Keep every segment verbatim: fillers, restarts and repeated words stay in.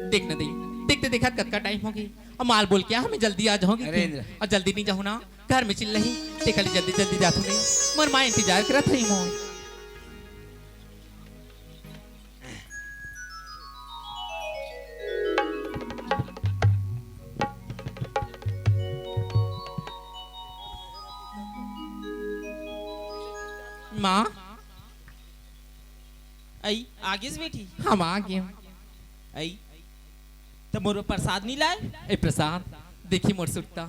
देख न दई, देखते देखत कतका टाइम होगे। अब माँ ल बोल के आ, मैं जल्दी आ जाहूँ कहिके। अरे इंद्र। अउ जल्दी नइ जाहूँ ना, घर में चिल्लाही। तेकर ले जल्दी जल्दी जाथों दई, मोर माँ इंतजार करत होही मोर। माँ। अई, आगेस बेटी? हाँ माँ, आगेंव। अई, त मोर बर प्रसाद नइ लाए? ए प्रसाद, देखी मोर सुरता।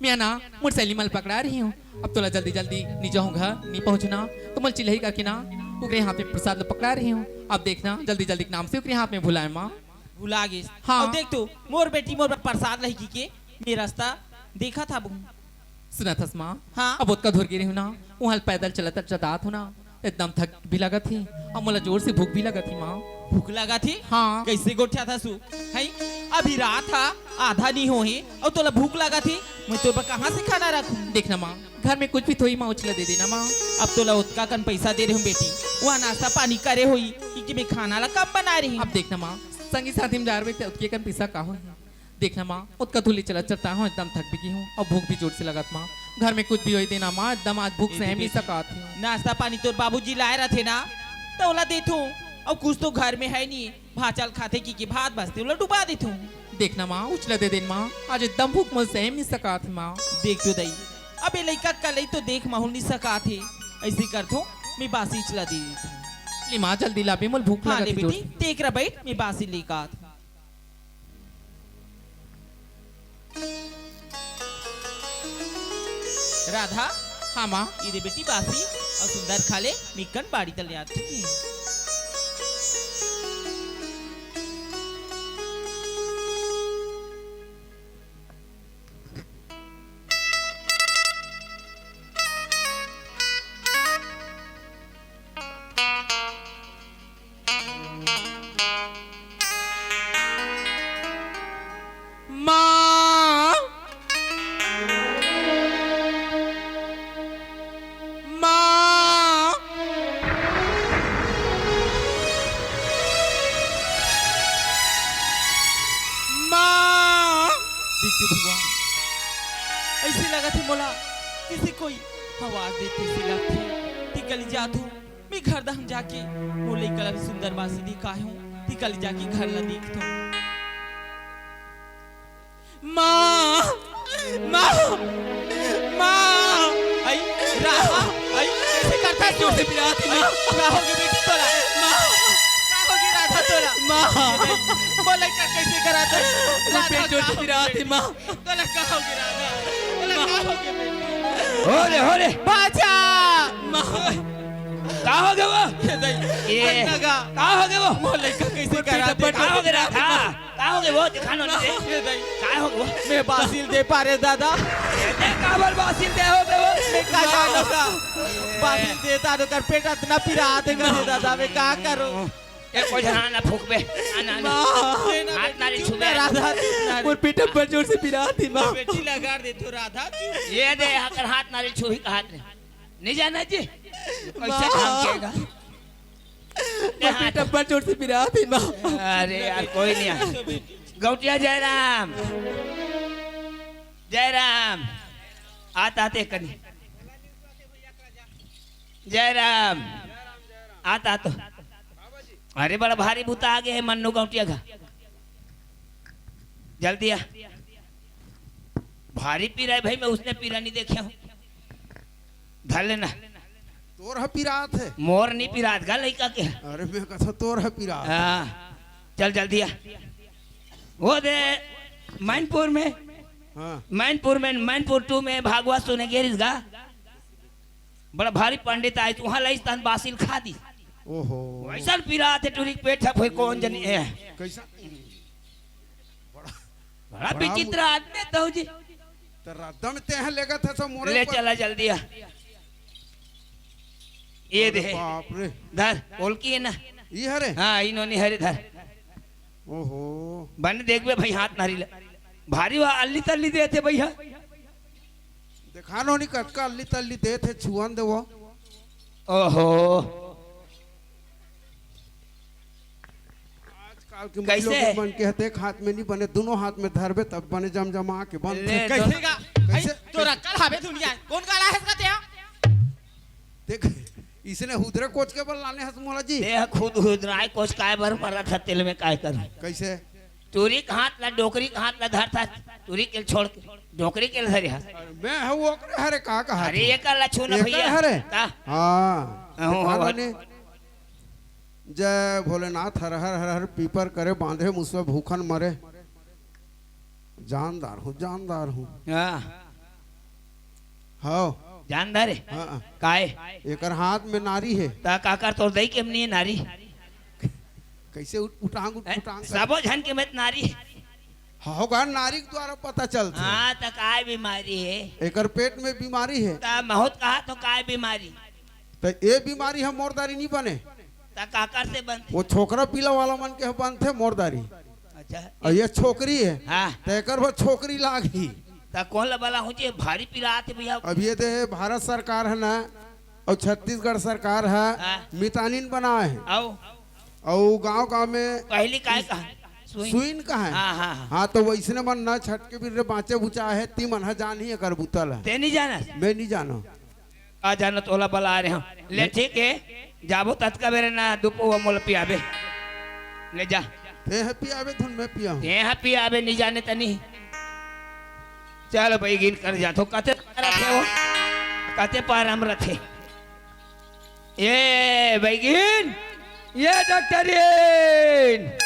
मैं ना, मोर सहेली मन ल पकड़ाए रहे हँव। अब तोला जल्दी जल्दी नइ जाहूँ घर, नइ पहुँचहूँ ना, त मोला चिल्लाही कहिके ना, ओकरे हाथ में प्रसाद ल पकड़ाए रहे हँव। अब देख ना, जल्दी जल्दी के नाम से ओकरे हाथ में भुलाए माँ। भुला गेस। हाँ। अउ देख तो, मोर बेटी मोर बर प्रसाद लाही कहिके मैं रस्ता देखत हँव। सुनत हस माँ? हाँ। अब ओतका दूर गे रहेंव ना, उहाँ ले पैदल चलत चलत आत हँव ना, एकदम थक भी लगत हे, अउ मोला जोर से भूख भी लगत हे माँ। भूख लगत हे? हाँ। कइसे गोठियाथस ओ? हैं? अभी रात ह आधा नइ होहे, अउ तोला भूख लगत हे, मैं तोर बर कहाँ से खाना रखहूँ? देख ना माँ, घर में कुछ भी थोही माँ, उचला दे देना माँ। अब तोला ओतका कन पइसा दे रहेंव बेटी, उहाँ नाश्ता पानी करे होही, कहिके मैं खाना ला कम बनाए रहेंव। अब देख ना माँ, संगी साथी में जाए रहिबे त ओतके कन पइसा का होही? देख ना माँ, ओतका दूर ले चलत चलत आए हँव, एकदम थक भी गे हँव, अउ भूख भी जोर से लगत माँ। घर में कुछ भी होही देना माँ, एकदम आज भूख ए, सहम नइ सकत हे। नाश्ता पानी तोर बाबूजी लाए रथे ना, त ओला देथों, अउ कुछ तो घर में हे नइ, भाँचा ल खाथे कहिके भात बचथे, ओला डुबा देथों। देख ना माँ, उचला दे देन माँ, आज एकदम भूख मोर सहम नइ सकत हे माँ। देख तो दई, अब ए लइका कलई तो देख महूँ ल नइ सकत हे, अइसे करथों, मैं बासी उचला दे देथों। ले माँ, जल्दी लाबे, मोला भूख हाँ, लगत ले हे जोर बेटी, से। तेकरा बइठ, मैं बासी लेके आत हँव। राधा। हाँ माँ। ए दे बेटी बासी, अउ सुंदर खा ले, मैं कन बाड़ी तले आत हँव। माँ, माँ, माँ। देख तो भगवान, अइसे लगत हे मोला जइसे कोई आवाज देथे, अइसे लगथे। तेकर ले जाथों, मैं घर दाहन जाके मोर लइका ला भी सुंदर बासी देखाए हँव, तेकर ले जाके घर ला देखथों। माँ, माँ, माँ। अई, राधा, अई, कइसे करथस? जोर से पिरात हे, माँ। का होगे बेटी तोला? माँ। का होगे राधा तोला? माँ। मोर लइका कइसे करत हे? राधा, जोर से पिरात हे, माँ। तोला का होगे राधा? तोला का होगे बेटी? हो रे, हो रे। बाचा। माँ। का होगे वो? ए दई, ए। का होगे वो? मोर लइका कइसे करत हे? का होगे राधा? का होगे वो? दिखा ना रे। ए दई। का होगे वो? मैं बासी ल दे पारेंव दादा। ए दे, काबर बासी ल दे होगे वो? मैं का जानों का? बासी ल दे दादा, ओकर पेट अतना पिरात हे दादा, मैं का करों? ए, कोई झन आना फूकबे। आना, आना। माँ। हाथ नारियल छूबे। राधा, नारियल। मोर पेट अब्बड़ जोर से पिरात हे, माँ। बेटी ल अगार देथों राधा, चुप। ए दे, अगर हाथ नारियल छूही का हाथ रे। नइ जाना जी। कइसे माँ। काम किएगा? मोर पेट अब्बड़ जोर से पिरात हे, माँ। अरे यार, कोई नइ आय। गौटिया जयराम। जयराम। आत, आत कनी। जयराम। आत, आत। अरे, बड़ा भारी बुता आगे हे मन्नू गौटिया का। जल्दी आ। भारी पीरा हे भाई, मैं उसने पीरा नइ देखे हँव। धर लेना। तोर ह पीरात हे? मोर नइ पीरात गा, लइका के। अरे, मैं कहत हँव तोर ह पीरात। हाँ, चल जल्दी आ। ओ दे, मैनपुर में, हाँ। मैनपुर में, मैनपुर टू में भागवत सुने गे रिहिस गा। बड़ा भारी पंडित आइस, उहाँ लाइस तहन बासी ल खा दिस। ओहो। वइसन पीरात हे टूरी के पेट ह, फेर कोन जनी ए। कइसा? बड़ा, बड़ा बड़ा विचित्र आदमी हे तहूँ जी। त रद्दा में तेह लेगत हस मोरे ले ऊपर। चला जल्दी आ। ए अरे दे। बाप रे। धर, ओलकी हे ना। ई हरे? हाँ, इन्होंने हरे धर। ओहो। बने देखबे भाई हाथ नारियल। भारी वा अल्ली तल्ली देथे भइया। देखा नोनी कतका अल्ली तल्ली देथे, छुअन दे वो। ओहो। कि कैसे? लोग मन के हते एक हाथ में नहीं बने, दोनों हाथ में धरबे तब बने जमजमा के बनथे। ले, कैसे दो- का? कैसे? भाई, तोर अक्कल हावे दुनिया, कौन गाला है इसका तेरा? देख, इसने हुदरे कोच के बल लाने हस मोला जी। देख, खुद हुदराय कोच काय बर मरत ह, तेल में काय कर? कैसे? टूरी के हाथ ला, डोकरी के हाथ ला धरता, टूरी के छोड़ के, डोकरी के धरे ह। अरे, मैं हूँ ओकरे हरे का कहा अरे, तू? एकर ला छू ना एकर भैया। हरे? का? हाँ। हाँ, हाँ, हाँ। जय भोलेनाथ, हर हर हर हर, पीपर करे बांधे, मुसवा भूखन मरे। जानदार हूँ, जानदार हूँ। हाँ। हव। जानदार है? हाँ। काय? एकर हाथ में नारी है। ता काकर तोर दई के नहीं है नारी? कैसे उठ-, उठांग, उठ-, हैं? उठांग कर? सबो झन के में नारी है। हव गा, नारी के द्वारा पता चलथे। हाँ, त काय बीमारी है? एकर पेट में बीमारी है। त महूँ त कहा तो काय बीमारी? त ए बीमारी ह मोर दारी नहीं बने। त काकर से बनथे? वो छोकरा पीला वाला मन के ह बनथे मोर दारी। अच्छा। अउ ये छोकरी है। हाँ। त एकर बर छोकरी लागही। त कौन ला बला हूँ जी, भारी पीला आथे भैया। अब ये दे भारत सरकार है ना, अउ छत्तीसगढ़ सरकार है, हाँ। मितानिन बनाए है। अउ? अउ गांव गांव में पहली काय कहा? सुइन। सुइन कहा है। हाँ, हाँ, हाँ। हाँ, त वैसने मन न छटके बिर रे बाँचे बुचा है, ती मन ह जानही एकर बुता ला। ते नहीं जाना? मैं नहीं जानो। का जानो तोला बला रहे हो। ले, ठीक है, जाबो ततका बेरे ना दू पौवा मोला पियाबे। ले जा। ते ह पियाबे धुन मैं पिया हूँ। ते ह पियाबे नहीं जाने तनी। चल बैगिन कर जा तो कते रथे हो, कते पारम रथे। ए बैगिन, ए डॉक्टरिन।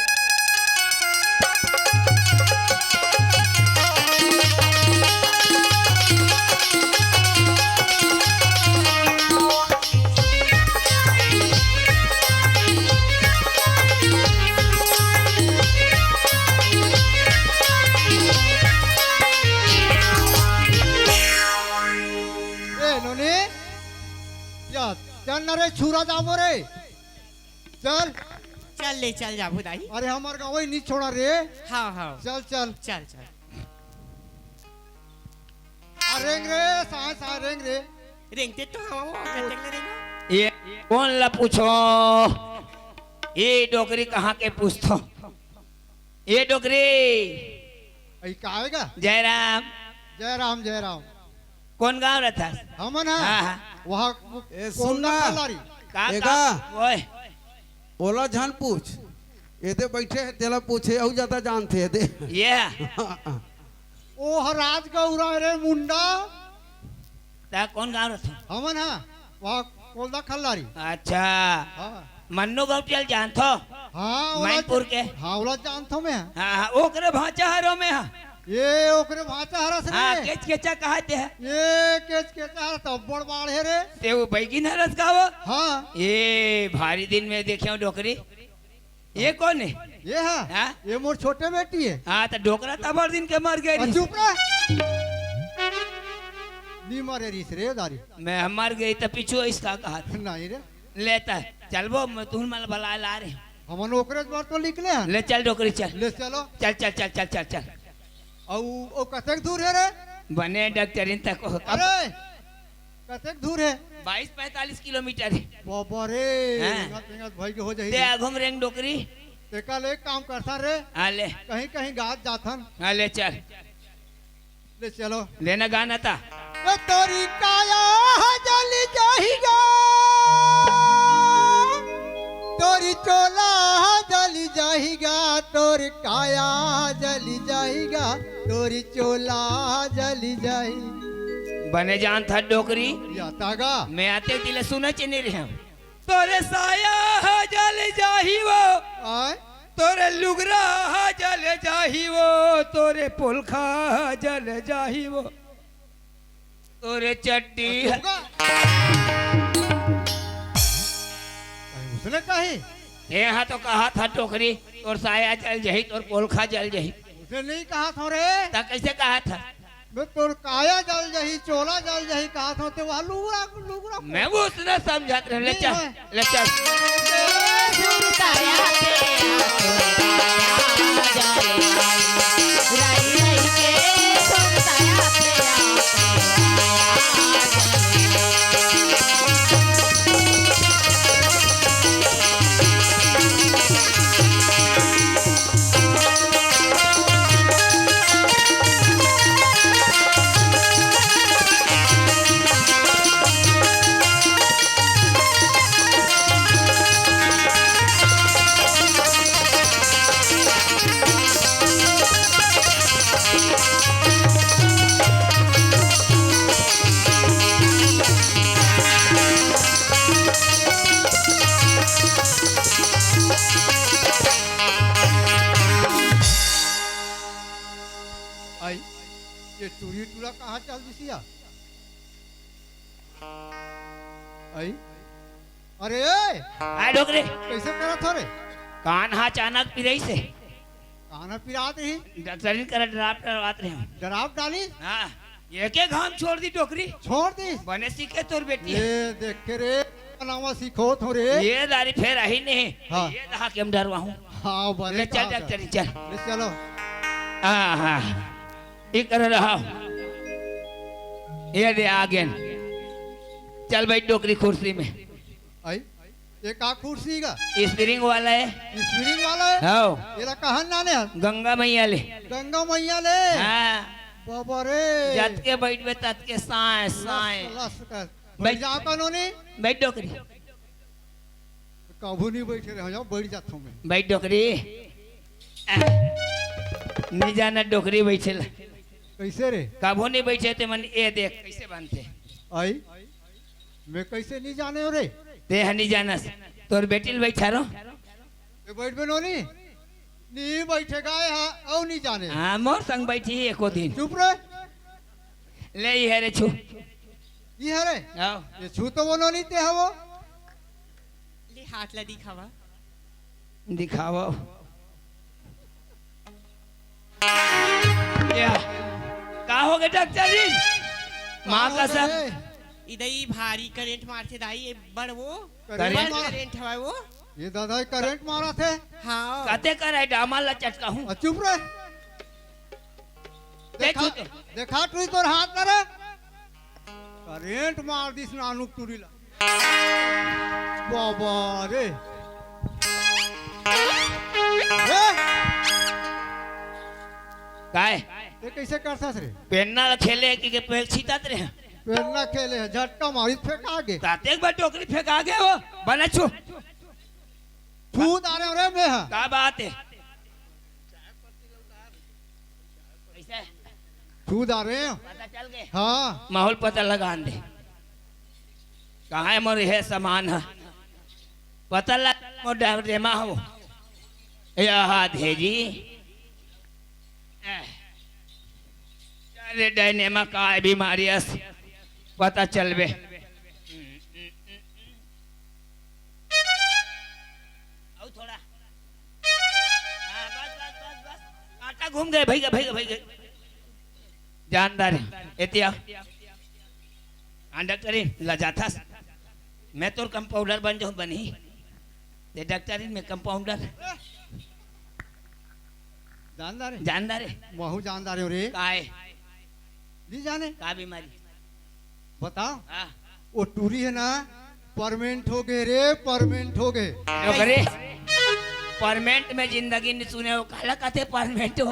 ए नोनी, या, चल ना रे, छुरा जाबो रे। चल। चल ले, चल जाबो दाई। अरे, हमर गाँव ही नहीं छोड़ा रे। हाँ, हाँ। चल, चल। चल, चल। आ, रेंग रे, साय, साय, रेंग रे। रेंगते तो हवा वो, कतक ले रेंगो। ये कौन ला पूछो? ये डोकरी कहाँ के पूछथो? ये डोकरी। अई का आवेगा? जयराम। जयराम, जयराम। कौन गाँव रहता? हमन हा? हाँ, हाँ। वहाँ ए, कोंदा सुन ना। कलारी। का, ए का? का? ओए। ओला झन पूछ। एदे बैठे हे, तेला पूछे, अउ ज्यादा जानथे एदे। ये। ओ ह राजगौरा रे मुंडा। ता कौन गाँव रहता? हमन हा? वहाँ कोलदा खल्लारी। अच्छा। हाँ। मन्नू गौटिया ल जानथो? हाँ, ओला मैनपुर के। हाँ, ओला जानथो मैं। हाँ, हाँ, ओकरे भांचा हरो मैं, हाँ। ये ओकरे भांचा हरस रे। हाँ, केच केचा कहा ते है। ये केच केचा हरस, तब बड़ बाढ़ है रे। ते वो बैगिन हरस का वो? हाँ। ये भारी दिन में देखे हूँ डोकरी। ये कौन है? ये हाँ। हाँ? ये मोर छोटे बेटी है। हाँ, तो डोकरा तबर दिन के मर गए हाँ, रही। चुप रह। नी मरे रहीस रे दारी। मैं हम मर गई तो पीछू इसका कहा था। नहीं रे। लेता, चलबो, मैं तुहन मन बला ला रहे। हमन ओकरे बर तो निकले हैं। ले चल डोकरी चल। ले चलो। चल, चल, चल, चल, चल, चल। अउ, ओ कतेक दूर है रे? बने डॉक्टरिन तक हो। अरे, कतेक दूर है? बाईस पैंतालीस किलोमीटर है। बाबा रे, हाँ। इंगत, इंगत भाई के हो जाही ते रे। आघुम रेंग डोकरी। ते कल एक काम करथन रे। हाँ, ले। कहीं, कहीं गात जाथन। हाँ, ले चल। ले चलो। लेना गाना था। ओ तोरी काया जली जाही गा, तोरी चोला जली जाही गा, तोर काया जली जाही गा, तोरी चोला जली जाही। बने जानथस डोकरी। या तागा। मैं आते दिले सुना चेने रहे हूँ। तोरे साया ह जल जाही वो, आय? तोरे लुगरा ह जल जाही वो, तोरे पोलखा ह जल जाही वो, तोरे चड्डी ह। अरे उसने कही? ये हा तो कहा था डोकरी, तोर साया जल जाही, तोर पोलखा जल जाही। उसने नहीं कहा था रे। ता कैसे कहा था? मैं तोर काया जल जाही, चोला जल जाही, कहा था ते वह लुगरा, लुगरा। मैं वो उसने समझात रहे, ले नहीं चल, है। ले चल। टूरी टूरा कहाँ चल दिसिया? आई? अरे ए! आ डोकरी। कइसे करत हो रे? कान हा अचानक पिराइस हे। कान हा पिरात रही? डॉक्टरी करा ड्राप डलवात रहे। ड्राप डाली? हाँ। एके घाम छोड़ दी डोकरी। छोड़ दी? बने सीखे तोर बेटी। ये देख के रे, नावा सीखो थो रे। ये दारी फेर आही नहीं। हाँ। ये दहा के हम डरवाहूँ। हाँ, बने ले चल कहा था। डॉक्टरी चल। ले चलो। हाँ, हाँ। ये कर रहा। ये दे आ गेन। चल बैठ डोकरी कुर्सी में। आई? ये का कुर्सी का? स्प्रिंग वाला है। स्प्रिंग वाला है? हाँ। एला कहाँ लाने हस? गंगा मैया ले। गंगा मैया ले? हाँ। बाबा रे। जतके बैठबे ततके साए, साए। लस, लस कर। बैठ। बैठ जा कानूनी। बैठ डोकरी। कभू नहीं बैठे रहे, जाओ बैठ जाता हूँ मैं। बैठ डोकरी। आ, नहीं जाना डोकरी बैठे ला। कैसे रे? कभू नहीं बैठे ते मन ए देख कैसे बनते। आई? मैं कैसे नहीं जाने हो रे? ते ह नहीं जानस। तोर बेटी ल बैठा रो। ये बैठ बे नोनी। नहीं बैठेगा ये, हाँ, औ नहीं जाने। हाँ, मोर संग बैठी एको दिन। चुप रे। ले, ये रे छू। ये है रे। आओ। ये छू तो वो नोनी ते है वो। ले हाथ ला दिखावा। दिखावा। या, का हो गे डॉक्टर जी? माँ का कसम। रे? इधर ही भारी करंट मारथे दाई, ये बड़ वो, करंट बड़ मार- करंट हवा वो। ये दादा करंट मारथे। हाँ। कते कर है डामा ला चटका हूँ। आ, चुप रे। दे देखा, छू तो। देखा तू तोर हाथ ला रे। करंट मार दिस नानुक टूरी ला। बाबा रे। ए! काय? ये कैसे करथस रे? पेन्ना खेले कि के पेल छितात रे। पेन्ना खेले हे, झटका मारी फेंका गे। ताते एक बार डोकरी फेंका गे वो, बना छू। छू डारे रे मैं हा। का बात है? कैसे? छू डारे। पता चल गए? हाँ। माहौल पता लगा दे। कहाँ है मोर यह सामान है? पता लग मोर डर देमा हो। या हाथ है जी। अरे डायनेमा का है बीमारी अस? पता चलबे। अउ थोड़ा। हाँ, बस, बस, बस, बस। कांटा घूम गए, भई गे, भई गे, भई गे। जानदार है, एतिया। हाँ, डॉक्टरी, लजाथस। मैं तोर कंपाउंडर बन जाऊँ, बनी। ते डॉक्टरी में कंपाउंडर। जानदार है? जानदार है। महू जानदार है रे। काय? नहीं जाने? का बीमारी? बताओ। हाँ। वो टूरी है ना, परमानेंट हो गए रे, परमानेंट हो गए। जो करे, परमानेंट में जिंदगी नहीं सुने हो, काला कहते परमानेंट हो।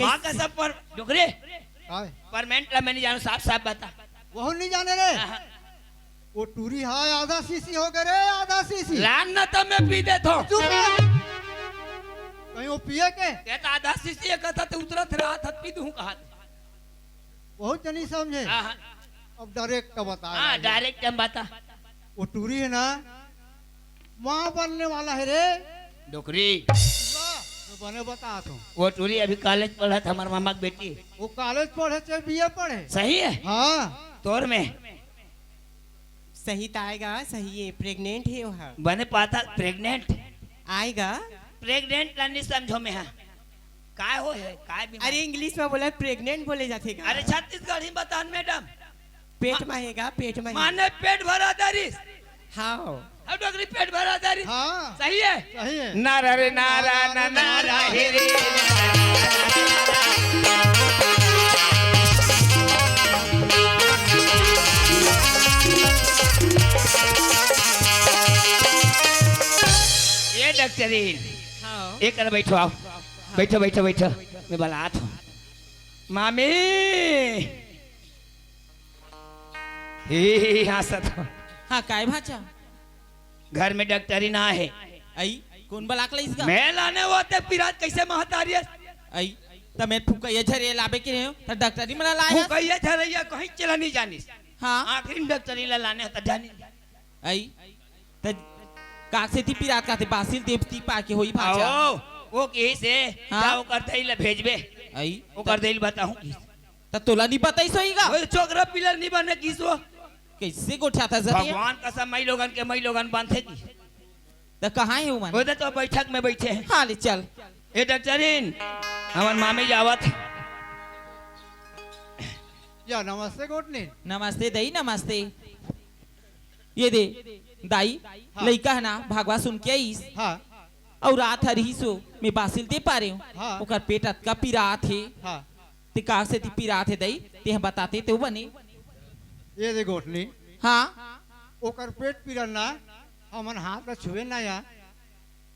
माँ का सब पर, डोकरे, काय? परमानेंट ला मैं नहीं जानू, साफ साफ बता। वो नहीं जाने रे। हाँ, हाँ। वो टूरी हाय आधा शीशी हो गए रे, आधा शीशी। लान न तो मैं पी देत हूँ। चुप रह। कहीं वो पिए के? ते तो आधा शीशी एक था, तो उतरत रहा था, पी दूँ कहा। बहुत जनी समझे। हाँ, हाँ। अब डायरेक्ट का बता हाँ, रहा है। डायरेक्ट हम बता। वो टूरी है ना, माँ बनने वाला है रे। डोकरी। वाह, तो बने बता तो। वो टूरी अभी कॉलेज पढ़त, हमार मामा के बेटी। वो कॉलेज पढ़े चाहे बीए पढ़े। सही है? हाँ। तोर में। सही त आएगा, सही है, प्रेग्नेंट है वो। बने पाता प्रेग्नेंट। आएगा। प्रेग्नेंट ला नहीं समझो में है। काय हो है, काय बीमारी? अरे इंग्लिश में बोला प्रेग्नेंट बोले जाथे का? अरे छत्तीसगढ़ी में बतान मैडम। पेट मा-, में है का? पेट में है। माने पेट भरा दरिस। हाँ। अब डोकरी पेट भरा दरिस। हाँ। सही है? सही है। नारा रे नारा, ना नारा हे रे। ये डॉक्टरीन। हाँ। एक कर बैठो, आओ। बैठो, बैठो, बैठो। मैं बलात हूँ। मामी। ही, ही, ही, हाँसत हो। हाँ, काय भाचा? घर में डॉक्टरी ना है। आई, कौन बलाक लइस गा? मैं लाने वो ते पिरात कैसे महतारी है? आई, त मैं फुकैया झरे लाबे के रहे हो, त डॉक्टरी मना लाया। फुकैया झरैया कहीं चला नहीं जानिस। हाँ। आखिरी में डॉक्टरी ला लाने हो त जानी। आई, त काक से ती पिरात काते बासिल देवती पाके होई भाचा। आओ, वो कही से, हाँ? जाओ करते ही ले भेजबे। आई। ओकर देल बताहूं। त तोला नी बताइस होही गा? ओए, चोकरा पिलर नी बने किस वो। कइसे गोठियाथस गा तें? भगवान कसम, मई लोगन के मई लोगन बांधथे की। त कहाँ हे उमन? ओदे तो बैठक में बैठे हे। हाँ, ले चल। ए डॉक्टरिन, हमर मामी जावत हे। या, नमस्ते गोठनी। नमस्ते दई, नमस्ते। ये दे दाई, हाँ। लइका हे ना, भगवा सुन के आइस। हाँ। अउ रात ह रिहिस हो, मैं बासी ल दे पारेंव। हाँ। ओकर पेट अतका पिरात हे। हाँ। ते का सेती पिरात हे दई, तें बताते तेहू बने। ये दे गोठनी। हाँ। ओकर पेट पिरात ना, हमन हाथ ला छुए ना या,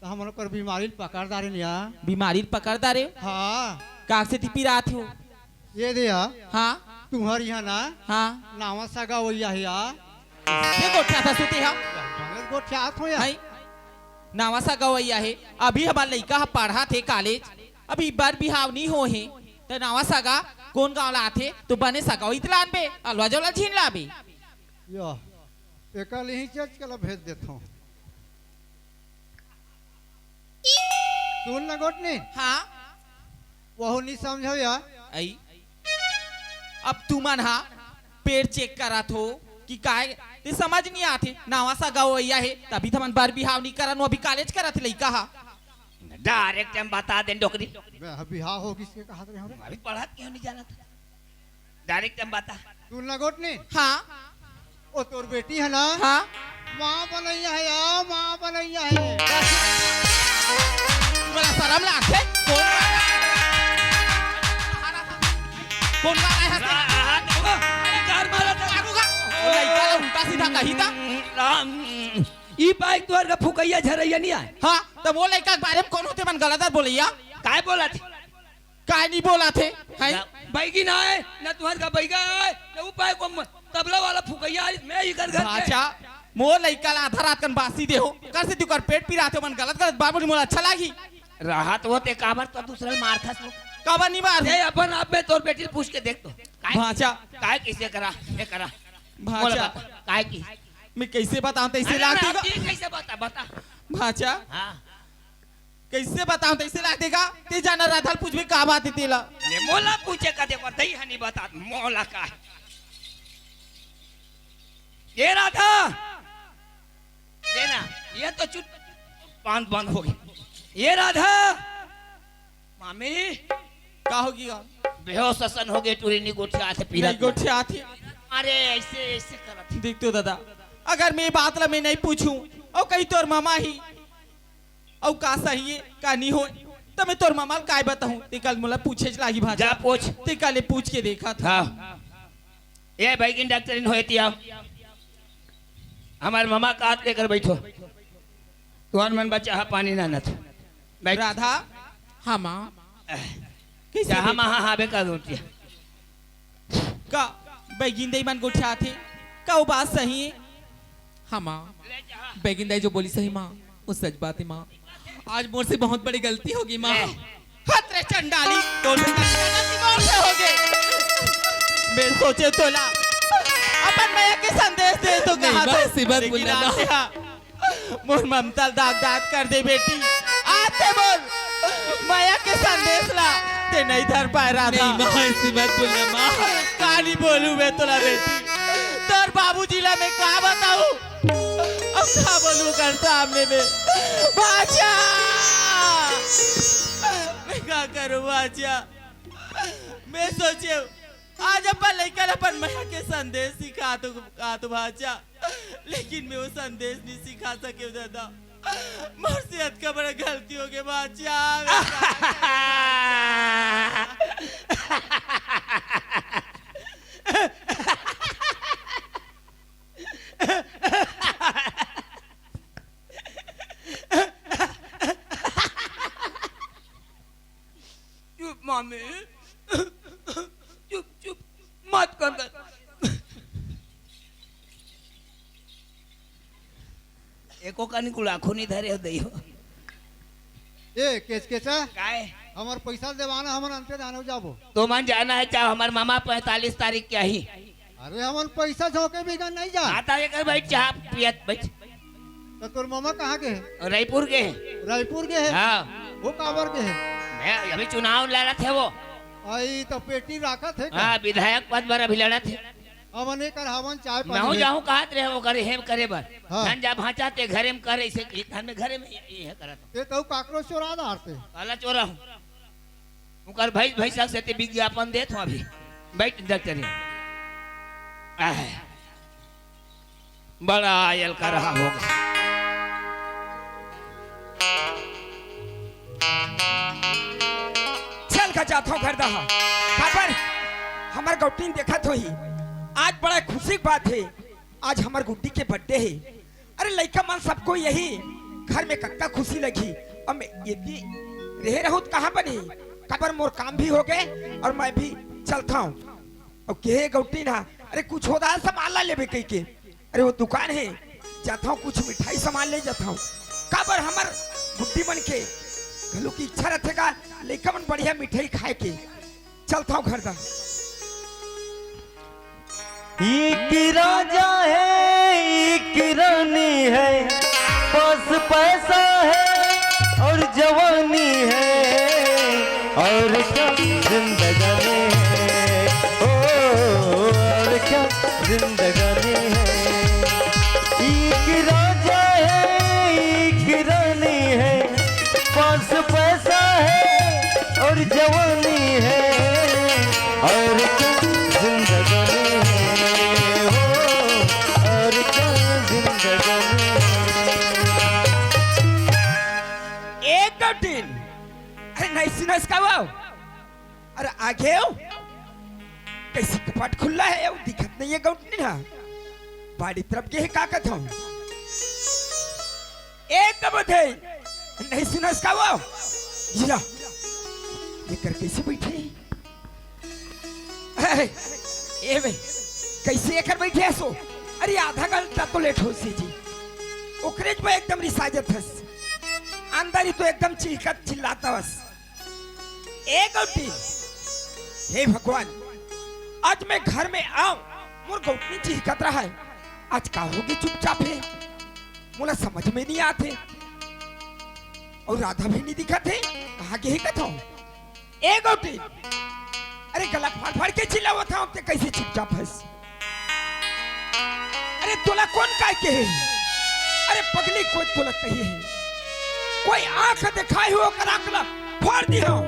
त हमन ओकर बीमारी ल पकड़ डारेन या। बीमारी ल पकड़ डारेव? हाँ। का सेती पिरात हे वो? ये दे या। हाँ। तुंहर इहाँ ना, हाँ। नावा सगा वइया हे या। ये गोठियाथस तें हा? बने गोठियात हों या। हाय। नावा सगा वइया हे। अभी हमर लइका ह पढ़त हे कॉलेज। अभी बर बिहाव नी होहे। त नावा सगा कोन गाँव ला आथे? त बने सगा वइया ल लानबे, अलवा जवला झिन लाबे। या, एकर इही चेच के ला भेज देथों। सुन ना गोठनी। हाँ। वहू नी समझव या। आई। अब तुमन हा पेट चेक करत हो कि काय, ते समझ नी आथे। नावा सगा वइया हे, तभी त हमन बर बिहाव नी करन, वो अभी कॉलेज करत हे लइका हा। डायरेक्ट हम बता देन डोकरी। बे, बिहाव हो किसके कहत रहे हो रे? अभी पढ़त क्यों नी जानत? डायरेक्ट हम बता। सुन ना गोठनी। हाँ। ओ तोर बेटी हे ना? हाँ। माँ बनइया हे या, माँ बनइया हे। तुमला सरम लागथे? कोन गाँव आय हस? कोन गाँव आय हस? अरे, कार मारा था। मारूंगा। वो लइका ला उल्टा सीधा कही था। राम, ई पाइक तुंहर का फुकइया झरइया नी आय। हाँ, त वो लइका के बारे में कोन होथे मन गलत बोलइया? काय बोलथे? काय नी बोलथे, हैं? ना बैगिन आय, ना तुंहर का बैगा आय, ना ऊ पाइक वो म-, तबला वाला फुकइया आय, मैं इकर घर के। भांचा, मोर लइका ला आधा रात कन बासी देहो, कर से तुकर पेट पिराथे, मन गलत गलत बात बोली, मोला अच्छा लागही। रहत होते काबर तो दूसरा ल मारथस वो। काबर नी मार? ते अपन आप में तोर बेटी ल पूछ के देख तो। काय? भांचा। काय किसे करा, ये करा। भांचा। मोला बता, काय की? मैं कइसे बतावं, तइसे अरे, लागथे गा। आप ये कइसे बता, बता। भांचा। हाँ। कइसे बतावं, तइसे लागथे गा। ते जाना राधा ल पूछबे का बात हे तेला। ले मोला पूछे का दे, पर दई हनी बता, मोला का हे। ये राधा, ये ना, ये तो चुप, बांध, बंद हो गई। ये राधा, मामी। का होगे गा? बेहोश असन होगे, टूरी नी गोठियाथे, पीला नहीं गोठियाथे। अरे, ऐसे, ऐसे करत हे। देख तो दादा, अगर मैं बात ला मैं नहीं पूछूं, अउ कहीं तोर मामा ही, अउ का सही हे, का नी होय, त मैं तोर मामा ल काय बताहूं? ते कल मोला पूछे च लागी भांचा। जा पूछ। ते कल ले पूछ के देखत हों। हाँ। ए बैगिन डॉक्टरिन होय तिया। हमर मामा का हाथ लेकर बैठो। तुंहर मन बच्चा हा पानी नानत। बैठ। राधा। हाँ माँ। कइसे चाहा बेटा? माँ, हाँ, हाँ, बेकार होती है। का बैगिन दई मन गोठियाथे? का वो बात सही हे? हाँ माँ, बैगिन दई जो बोलिस हे माँ, वो सच बात हे माँ। आज मोर से बहुत बड़ी गलती होगे माँ। ए। हत रे चंडाली, तोर से गलती मोर से होगे। मैं सोचेंव तोला अपन मया के संदेश दे तो नहीं कहा माँ, तो। ऐसी बात लेकिन बोलना ना। आज से हाँ, मोर ममता ल दाग दाग कर दे बेटी। आज ते मोर मया के संदेश ला ते नहीं धर पाए राधा। नहीं माँ, ऐसी मत बोलना माँ। का नी बोलूं मैं तोला बेटी, तोर बाबूजी ला मैं का बताऊं? अब का बोलूं कर सामने में? भांचा, मैं का करूं भांचा? मैं सोचेंव आज अपन लइका ला अपन मया के संदेश सिखा तो, का तो भांचा, लेकिन मैं वो संदेश नहीं सिखा सकेंव दादा। मोर से अतका बड़ा गलती होगे भांचा। चुप मामी, चुप चुप, मत कर दे। एको कानी गुलाखो नहीं धरे हो दई हो। ए केचकेचा, काय? हमर पैसा देवाना, हमन अंते जानो जाबो। तो मन जाना है चाहे हमर मामा पैंतालीस तारीख के आही। अरे हमन पैसा झोंके बिना नहीं जा। हाँ, त एकर बैठ, चाह पियत बैठ। त तोर मामा कहाँ गे हे? रायपुर गे हे। रायपुर गे हे? हाँ। वो काबर गे हे? मैं अभी चुनाव लड़त हे वो। आई तो पेटी राखत हे का? हाँ, विधायक पद बर अभी लड़त हे। हमन एकर हवन चाय पानी महूँ भेज- जाहूँ कहत रहे ओकर हेम करे बर। हाँ। धन जा भांचा ते घरे में करे, इसे घर में, घरे में ये, ये करत। ते तऊ काकरो चोरा डारते। काला चोरा हूँ। उनकर भैंस भैंसा से ते विज्ञापन देत हूँ अभी। बैठ डॉक्टर। आह। बड़ा आयल का रहा होगा। चल का जात हूँ घर दहा। काबर हमर गौटिन देखत होही। आज बड़ा खुशी के बात हे। आज हमर गुड्डी के बर्थडे हे। अरे लइका मन सबको यही घर में कतका खुशी लगही। अब मैं यदि रहे रहूँ त कहाँ बनी? काबर मोर काम भी हो गए और मैं भी चलता हूँ। अब के गौटिन हा, अरे कुछ होदा सामान ला लेबे कहिके। अरे वो दुकान हे, जाथव कुछ मिठाई सामान ले जाथव। काबर हमर गुड्डी मन के घलो की इच्छा रथे का लइका मन बढ़िया मिठाई खाए के। चलथव घर दा। एक राजा है, एक रानी है, पास पैसा है और जवानी है, और क्या जिंदगानी है, ओ, और क्या जिंदगानी है। एक राजा है, एक रानी है, पास पैसा है और जवानी है, और क्या जिंदगानी है, हो, और क्या जिंदगानी है। एक दो तीन। अरे नहीं सुनस का वो? अरे आगे आओ। कैसी कपाट खुला है, वो दिखत नहीं है गौटनी ना। बाड़ी तरफ के है का कथम। एक दबो थे। नहीं सुनस का वो? या। ये कर कैसे बैठे? ए, ए बे, कैसे एकर बैठे हस ओ? अरे आधा घंटा तो लेट होइस जी। ओकरे ज मैं एकदम रिसा जात हस। अंदर ही तो एकदम चीखत चिल्लात हस। ए गौटी, हे भगवान, आज मैं घर में आऊं, मोर गौटी चीखत रहा है। आज का होगे चुपचाप हे? मोला समझ में नहीं आत हे। और राधा भी नहीं दिखत हे, कहाँ गे हे कथो? ए गौटी, अरे गला फाड़ फाड़ के चिल्लावत हंव, ते कैसे चुपचाप हस? अरे तोला कोन काय कहे हे? अरे पगली कोई तोला कहे हे? कोई आंख देखाय हो ओकर आंख ला फोड़ दिहंव,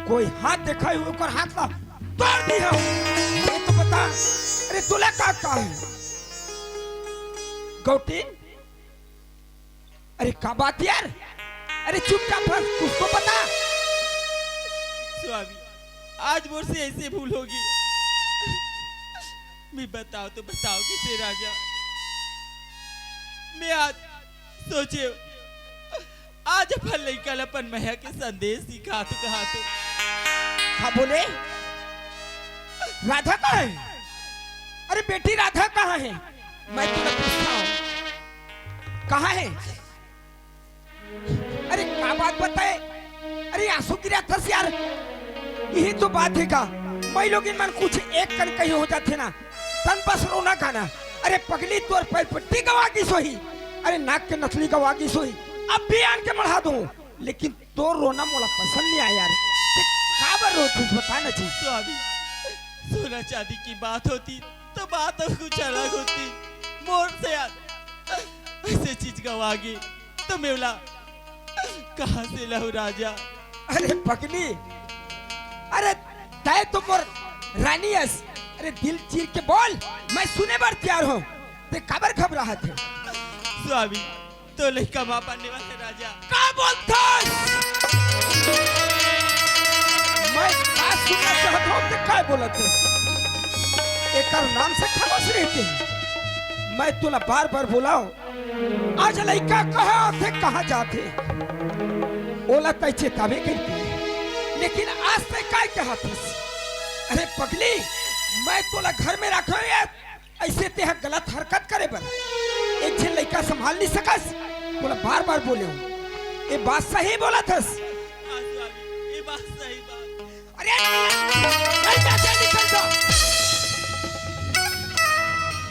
कोई हाथ देखाय हो ओकर हाथ ला तोड़ दिहंव। ये तो बता, अरे तोला का का हे? गौटी, अरे का बात यार? अरे चुपचाप हस, कुछ तो बता। स्वामी, आज मोर से ऐसे भूल होगे। मैं बताओ तो बताओ किसे राजा। मैं आज सोचे, आज अपन लइका ल अपन मया के संदेश सिखा तो कहा तो। हाँ बोले, राधा कहाँ हे? अरे बेटी राधा कहाँ हे? मैं तुला पूछता हूँ, कहाँ हे? अरे का बात बताए? अरे आंसू गिराथस यार। यही तो बात हे का, माईलोगिन मन कुछ एक कन कहीं हो जाथे ना, तन बस रोना गाना। अरे पगली तोर पैर पट्टी गवा गिस होही, अरे नाक के नथली गवा गिस होही, अब भी आन के मढ़ा दूं, लेकिन तोर रोना मोला पसंद नहीं आया यार। ते काबर रोथस बता ना जी। स्वामी, सोना चांदी की बात होती तो बात कुछ अलग होती। मोर से यार ऐसे चीज गवा गे तो मैं ओला कहाँ से लाऊं राजा? अरे पगली, अरे तय तो मोर रानी हस। अरे दिल चीर के बोल, मैं सुने बर तैयार हूँ। ते काबर घबराहत हे? स्वामी, तो लइका माँ बनने वाले राजा। का बोलथस? मैं का सुनना चाहत हूँ, ते काय बोलत हस? एकर नाम से खामोश रहिते। मैं तोला बार बार बोलाओ, आज लइका कहाँ आथे, कहाँ जाथे, ओला तय चेतावे कहिथे, लेकिन आज तय काय कहत हस? अरे पगली, मैं तोला घर में राखे हंव, ऐसे तेहा गलत हरकत करे बर एक झन लइका संभाल नहीं सकस? तोला बार बार बोले हंव, ये बात सही बोलत हस। हाँ स्वामी, ये बात सही बात। अरे, नहीं जाते, निकल जा।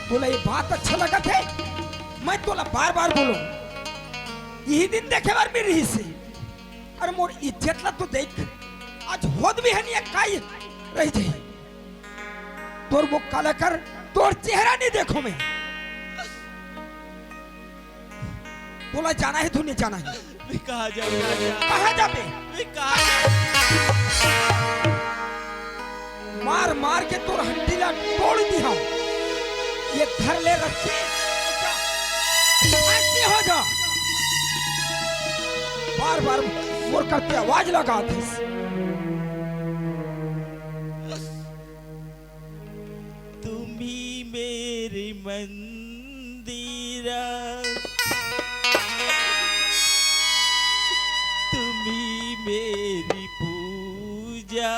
तोला ये बात अच्छा लगत हे? मैं तोला बार बार बोलूं, यही दिन देखे बर मिल रहिस हे। अरे मोर इज्जत ला तो देख, आज होत भी है नहीं, काई रह जाई। तोर मुख काला कर, तोर चेहरा नहीं देखो मैं। तोला जाना है, तू नहीं जाना है। मैं कहाँ जाऊँ राजा? कहाँ जाबे? मैं कहाँ जाऊँ? मार मार के तोर हड्डी ला तोड़ दिहा। ये धर ले रस्सी, हड्डी हो जा। बार बार मोर करते आवाज लगात हस। तुम्ही मेरी मंदिरा, तुम्ही मेरी पूजा,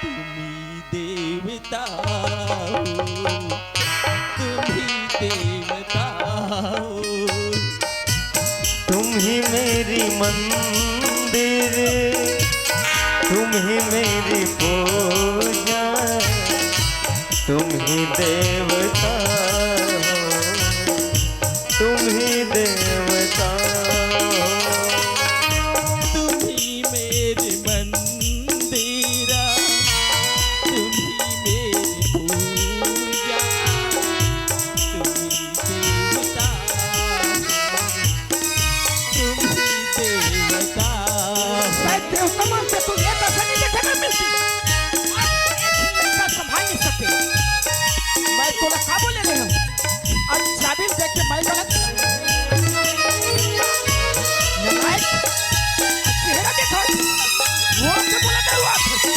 तुम्ही देवता हो, तुम्ही देवता हो। तुम्ही मेरी मंदिर, तुम्ही मेरी पूजा, तुम्ही देवता हो, तुम्ही देवता हो। तुम्ही मेरी मंदिरा, तुम्ही मेरी पूजा, तुम्ही देवता, तुम्ही देवता। मैं देवता मान से तू ये दशा नहीं देखे मैं मिलती। आज एक ही लड़का संभाल नहीं सकते। मैं तोला का बोले रहे हूँ? आज जाबिल देख के मैं गलत। नालायक, चेहरा देखो। वो आपसे बोला था, वो आपसे।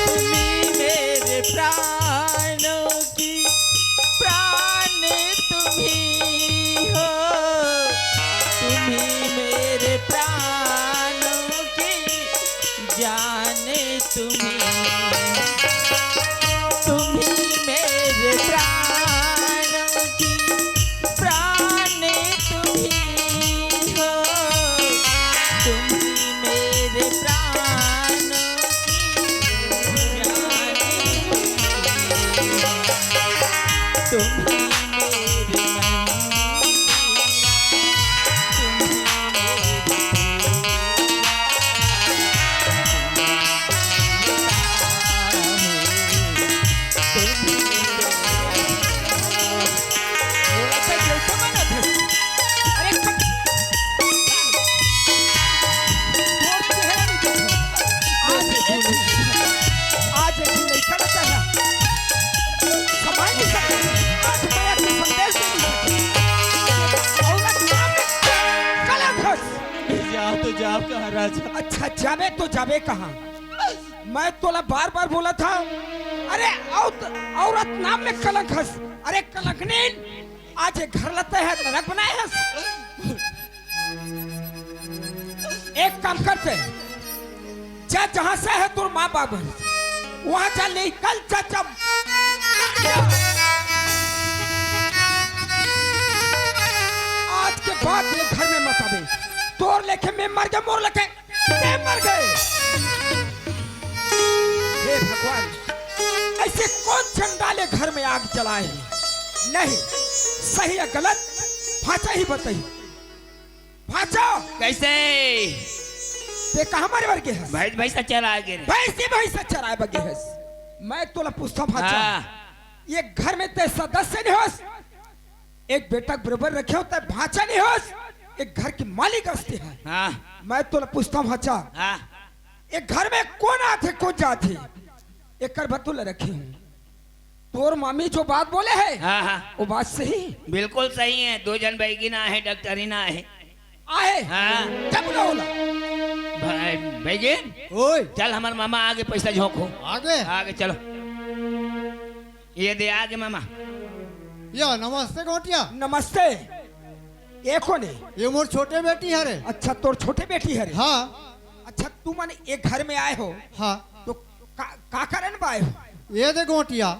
तुम्ही मेरे प्राणों की प्राण तुम्ही हो, तुम्ही मेरे प्राणों की जान तुम्ही, तुम्ही मेरे प्राणों की प्राण तुम्ही हो, तुम्ही मेरे प्राणों की जान तुम्ही हो। तुम्ही मेरी मंदिरा, तुम्ही मेरी पूजा, तुम्ही देवता हो, तुम्ही मेरी मंदिरा। बोला था, जैसा माना था। अरे, कट। तोर चेहरा नहीं देखो। आज एक दिन, आज एक दिन लड़का रहता है। समाज में सब आज मैं आपको संदेश दे दूँ। औरत नाम में कलंक हस। जा तो जाब कहाँ राजा? अच्छा, जाबे तो जाबे कहाँ? मैं तोला बार बार बोला था, अरे औत-, औरत नाम में कलंक हस। अरे कलंक नहीं, आज ये घर ला तैं नरक बनाए हस। एक काम करते, जा जहां से है तोर माँ बाप है, वहां जा, निकल जा, जा। आज के बाद ये घर में मत आवे। तोर लेखे मैं मर गया, मोर लेखे मैं मर गए। हे भगवान, ऐसे कौन चंडाले घर में आग जलाए? नहीं, सही या गलत भांचा ही बताई। भांचा! कैसे? ते कहाँ मरे बर गे हस? भैंस, भैंस चराए गे रहे। भैंस ही भैंस चराए बर गे हस। मैं तोला पूछता भांचा। हाँ। ये घर में ते सदस्य नहीं होस, एक बेटा के बरोबर रखे हो, ते भांचा नहीं होस, एक घर की मालिक हस ते। हाँ। मैं तोला पूछता भांचा। हाँ। ये घर में कौन आथे, कौन जाथे? एकर बर तोला रखे हूँ। तोर मामी जो बात बोले है, हाँ, हाँ। वो बात सही? बिल्कुल सही है। दो जन बैगिन आहे, डॉक्टरिन आहे। आहे? हाँ। जब ना होला। भाई, बैगिन? ओए। चल, हमर मामा आगे पैसा झोंको। आगे? आगे चलो। ये दे आगे मामा। या, नमस्ते गोटिया। नमस्ते। ये कोन हे? ये मोर छोटे बेटी हरे। अच्छा, तोर छोटे बेटी हरे। हाँ। अच्छा, तुमन ये घर में आए हो? हाँ। तो का, का कारण बर आए हो? ये दे गोटिया,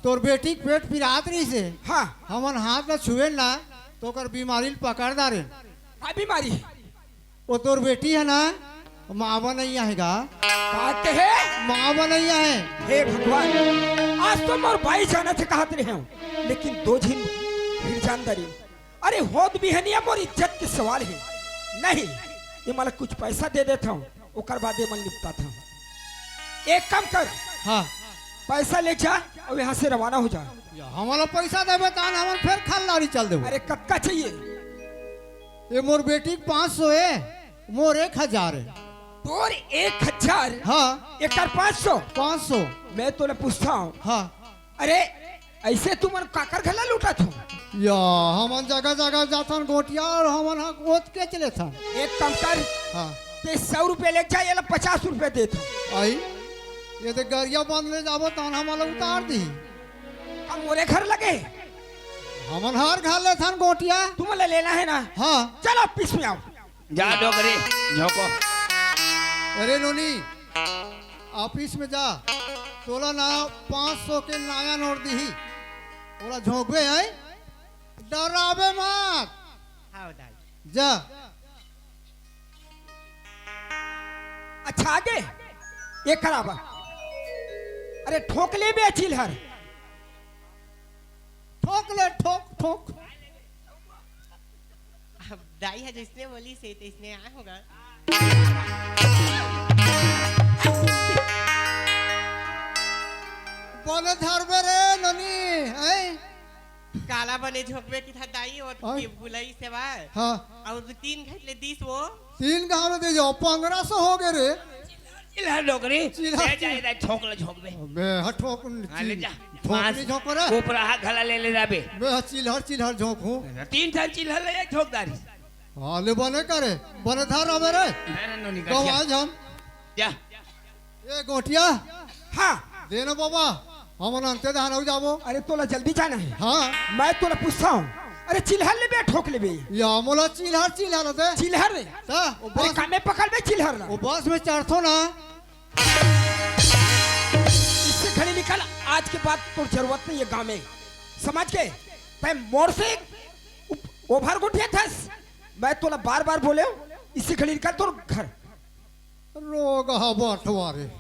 तोर बेटी के पेट पिरात रहिसे। हाँ। हमन हाथ ला छुएन ना, तो ओकर बीमारी ल पकड़ डारेन। का बीमारी? वो तोर बेटी हे ना, मावा नहीं आहे गा। का कहे? मावा नहीं आहे। हे भगवान, आज तो मोर बाई जाना थे कहत रहे हूँ, लेकिन दो झिन फिर जान डारी। अरे होत बिहनिया मोर इज्जत के सवाल हे। नहीं, ये मला कुछ पैसा दे देत हव, ओकर बाद ये मन निपटात हव। एक काम कर, हाँ। पैसा ले जा अउ यहाँ से रवाना हो जा। या, हमला पैसा देबे तहन हमन फेर खल्लारी चल देबो। अरे कतका चाहिए? ये मोर बेटी के पाँच सौ हे, मोर एक हजार हे। तोर एक हजार? हाँ। एकर पाँच सौ? पाँच सौ। मैं तोला पूछत हव। हाँ। अरे, अइसे तुमन काकर घर ला लूटत हव? या, हमन जगह-जगह जाथन गोटिया अउ हमन ह ओतकेच लेथन। एक काम कर, हाँ। ते सौ रुपया ले जा, एला पचास रुपया देत हव। अई, ये दे गरिया बांध ले जाबो, तहन हमला उतार दिही। अब मोरे घर लगे? हमन हर घर लेथन गोटिया। तुमन ला लेना हे ना? हाँ। चलो, ऑफिस में आओ। जा डोकरी, झोंको। अरे नोनी, ऑफिस में जा, तोला ना पाँच सौ के नया नोट दिही, ओला झोंकबे हैं, डराबे मत। हाँ दाई। जा। अच्छा, आगे ये कराबा। अरे ठोक ले बे चिल्हर। ठोक ले, ठोक, ठोक। अब दाई ह जइसने बोलिस हे, तइसने आय होगा। बने धरबे रे नोनी, हैं? काला बने झोंकबे किथा दाई, ओ हाँ। के बुलाई सेवा। हाँ। अउ दू तीन घंटे ले दिस वो। तीन घाव दे जाओ, पंद्रह सौ हो गए रे। चिल्हर डोकरी, चिल्हर, ले जा, चिल्हर। इधर ठोक ले, झोंकबे। बे, हाँ, ठोक, हाँ, ले चिल-, जा। ठोक पाँच नहीं झोंको रे। उपराहा घला ले, ले जाबे। बे, हाँ, चिल्हर, चिल्हर झोंकहूँ। तीन ठन चिल्हर ले जा, झोंक दारी। हाँ, ले बने करे, बने धर रहा मेरे। अरे नोनी का गवा क्या? आज हम। जा। ए गोटिया। हाँ। दे ना बाबा, हमन अंते धान हो जाबो। अरे तोला जल्दी जाना हे। हाँ। मैं तोला पूछत हव। अरे चिल्हर लेबे, ठोक लेबे? या मोला चिल्हर, चिल्हर दे। चिल्हर रे। ता, ओ अरे बस, कामे पकड़बे चिल्हर ला। ओ बस में चढ़थो ना। इससे घड़ी निकल, आज के बाद तोर जरूरत नहीं हे गाँव में। समझ के? तैं मोर से उप-, ओभर गोठियाथस। मैं तोला बार-बार बोलेंव, इससे घड़ी निकल तोर घर। रोगहा बटवा रे।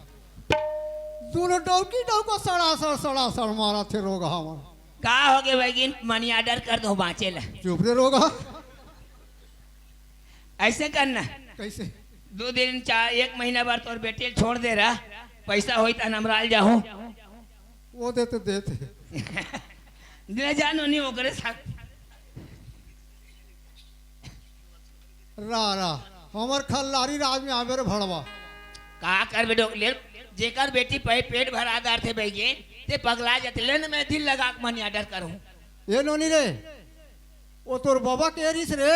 दूनों डौकी डौका सड़ासड़, सड़ासड़ मारथे रोगहा मन। का होगे बहिनी, money order कर दो बाँचे ला। चुप रे रोगहा। अइसे करना। कइसे? दू दिन, चार, एक महीना बर तोर बेटी ल छोड़ दे रहा, पइसा होही त नमराल जाहूँ। वो दे तो देते। ले जा नोनी ओकरे साथ। रा, रा, हमर खल्लारी राज में आबे रे भड़वा। का करबे डोक ले, जेकर बेटी पे पेट भरा डारथे बहिनी, ते पगला जाथे। ले न मैं दिल लगा के money order करूँ। ए नोनी रे, ओ तोर बाबा के रिस रे,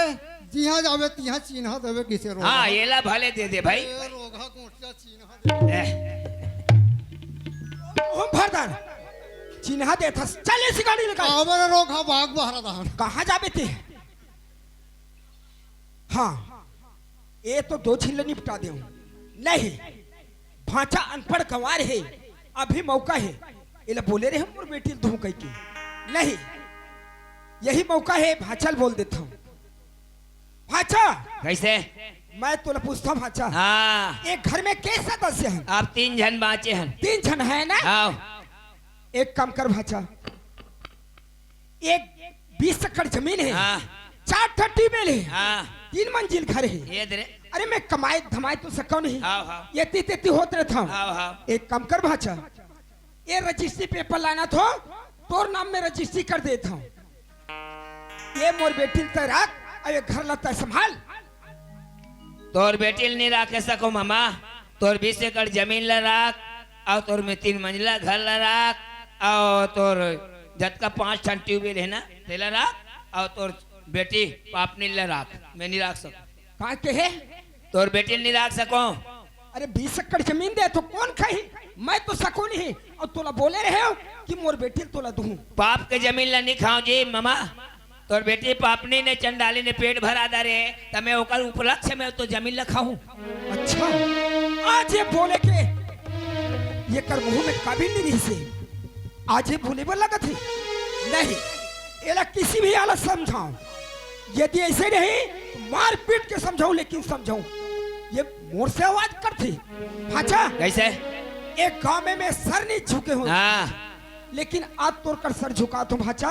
जिहाँ जाबे तिहाँ चिन्हा देबे किसे रोगहा। हाँ, एला भले दे दे भाई। ए रोगहा गोठिया चिन्हा दे। ए। हम भरदार, चिन्हा देथस, चल इसी गाड़ी निकाल। आबे रे रोगहा भाग बहरा दहन। कहाँ जाबे ते? हाँ, ए तो दो झिल्ला निपटा देहूँ। नहीं, भांचा अनपढ़ गंवार हे, अभी मौका हे। एला बोले रहे मोर बेटी ल दूहूँ कहिके। नहीं, यही मौका हे, भांचा ल बोल देथंव। भांचा! कइसे? मैं तोला पूछथंव भांचा। हाँ। ए घर में के सदस्य हन? अब तीन झन बाँचे हन। तीन झन हे ना? हाँ। एक काम कर भांचा, एक बीस एकड़ जमीन हे, हाँ। चार ठन ट्यूबवेल हे, हाँ। तीन मंजिल घर हे। ये दे रे। अरे मैं कमाए धमाए तो सकंव नहीं। हाँ, हाँ। एती तेती होत रहिथंव। हाँ, हाँ। एक काम कर भांचा, ए रजिस्ट्री पेपर लानथंव, तोर नाम में रजिस्ट्री कर देथंव। ए मोर बेटी ल तैं राख, अउ ए घर ला तैं संभाल। तोर बेटी ल नइ राखे सकंव ममा, तोर बीस एकड़ जमीन ला राख, अउ तोर में तीन मंजिला घर ला राख, अउ तोर जतका पाँच ठन ट्यूबवेल हे ना, तेला राख, अउ तोर बेटी पापनी ला राख, मैं नइ राख सकंव। का कहे? तोर बेटी ल नइ राख सकंव। अरे बीस एकड़ जमीन दे तो कोन खाही? मैं तो सकंव नहीं, अउ तोला बोले रहेंव कि मोर बेटी ल तोला दूहूँ। पाप के जमीन ला नइ खांव जी ममा, तोर बेटी पापनी ने चंडाली ने पेट भरा डारे, त मैं ओकर उपलक्ष्य में तो जमीन ल खाहूँ। अच्छा, आज ए बोले के एकर मुँह में काबिल नइ रहिसे, आज ए बोले बर लगत हे। नहीं, एला किसी भी हालत समझाओ, यदि अइसे नहीं तो मारपीट के समझाओ, लेकिन समझाओ। ए मोर से आवाज करथे, भांचा। कइसे? ए गाँव में मैं सर नइ झुके हंव। हाँ। लेकिन आज तोर कर सर झुकाथंव भांचा।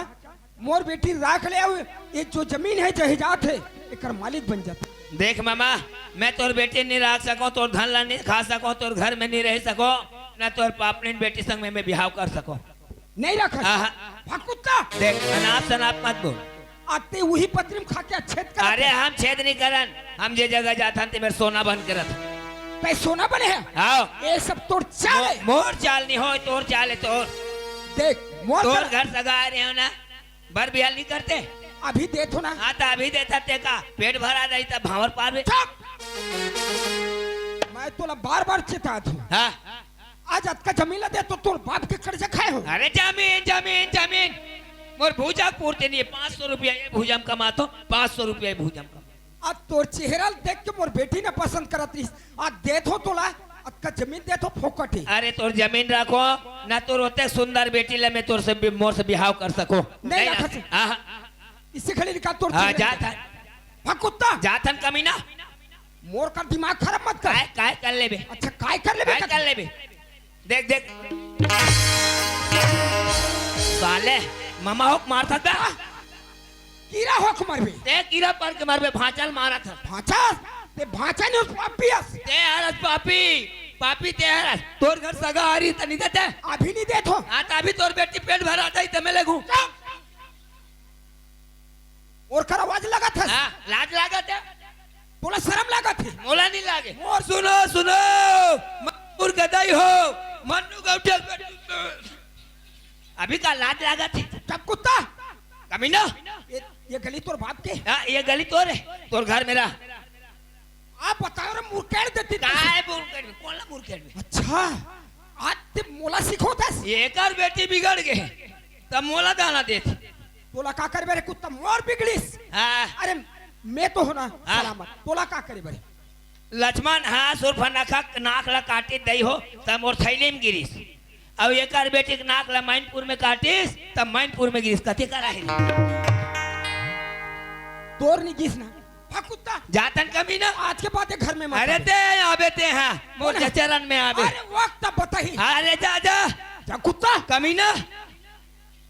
मोर बेटी राख ले, अउ ये जो जमीन हे, जायदाद हे, एकर मालिक बन जाते। देख मामा, मैं तोर बेटी नहीं राख सको, तोर धन ला नहीं खा सको, तोर घर में नहीं रह सको, ना तोर पापनिन बेटी संग में मैं बिहाव कर सको। नहीं रख। आहा। भकुत्ता। देख, अनाप शनाप मत बोल। अते उही पतरी में खा के छेद कर। अरे, हम छेद नहीं करन, हम जे जगह जाथन ते मेर सोना बन के रथन। तै सोना बने हे? हाँ। ये सब तोर चाल हे। मो-, मोर चाल नहीं हो, तोर चाल हे तोर। देख, मोर तोर कर- घर सगा आ रहे हो ना, बर बिहाव नहीं करते। अभी देथों ना। हाँ, तो अभी देथस ते का, पेट भरा जाही त भांवर पारबे। चुप! मैं तोला बार-बार चेतात हूँ। हाँ। आज अतका जमीन ला दे तो तोर बाप के कर्जा खाए हो। अरे जमीन, जमीन, जमीन। मोर भुजा पूरती नहीं हे, पाँच सौ रुपया ये भुजा में कमाथों, पाँच सौ रुपया ये भुजा में कमा। आज तोर चेहरा ल देख के मोर बेटी न पसंद करत रहिस। आज देथों तोला, अतका जमीन देथों फोकट ही। अरे तोर जमीन रखो, ना तोर ओते सुंदर बेटी ले मैं तोर से बि-, मोर से बिहाव कर सको। नहीं नहीं रखत। रख। हाँ, हाँ। इसे खाली निकाल तोर हाँ, चेहरा जात ले। हन। भकुत्ता। जात हन कमीना। मोर कर दिमाग खराब मत कर। काय, काय कर लेबे? अच्छा, काय कर लेबे काय कर? कर लेबे? देख, देख। साले, मामा होके मारथस बे। कीरा होके मरबे। ते कीरा पर के मरबे, भांचा ल मारथस। भांचा? ते भांचा नहीं हस, पापी हस। ते हरस पापी, पापी ते हरस। तोर घर सगा आ रही त नहीं देते? अभी नहीं देथों। हाँ, त अभी तोर बेटी पेट भरा जाही त मैं लेगहूँ। चुप! मोर कर आवाज लगाथस। हाँ, लाज लागत हे। तोला शरम लागत हे? मोला नहीं लागे। मोर सुनो, सुनो, मन्नू गदई हो, मन्नू गौटिया। अभी का लाज लागत हे? चुप कुत्ता। कमीना। ये, ये गली तोर बाप के? हाँ, ये गली तोर हे, तोर घर मेरा। आप बताओ रे, मुरकेड़ देती। काय मुरकेड़ में? कोन ला मुरकेड़ में? अच्छा, आज ते मोला सिखोथस? एकर बेटी बिगड़ गे, त मोला दाना देत। तोला का करबे रे कुत्ता, मोर बिगड़िस? हाँ। अरे, मैं तो हों ना हाँ। सलामत, तोला का करे बर? लक्ष्मण, हाँ, सुरफनखा नाक ला काटी दई हो, त मोर थैली में गिरिस। अउ एकर बेटी के नाक ला मैनपुर में काटिस, त मैनपुर में गिरिस। कते करा हे? तोर नहीं गिस ना। हाँ, कुत्ता। जात हन कमीना। आज के बाद ये घर में मत अरे आबे। ते आबे ते, हाँ, मोर कौन हे? चचेरन में आबे। अरे वक्त बताही। अरे जा, जा। जा कुत्ता। कमीना।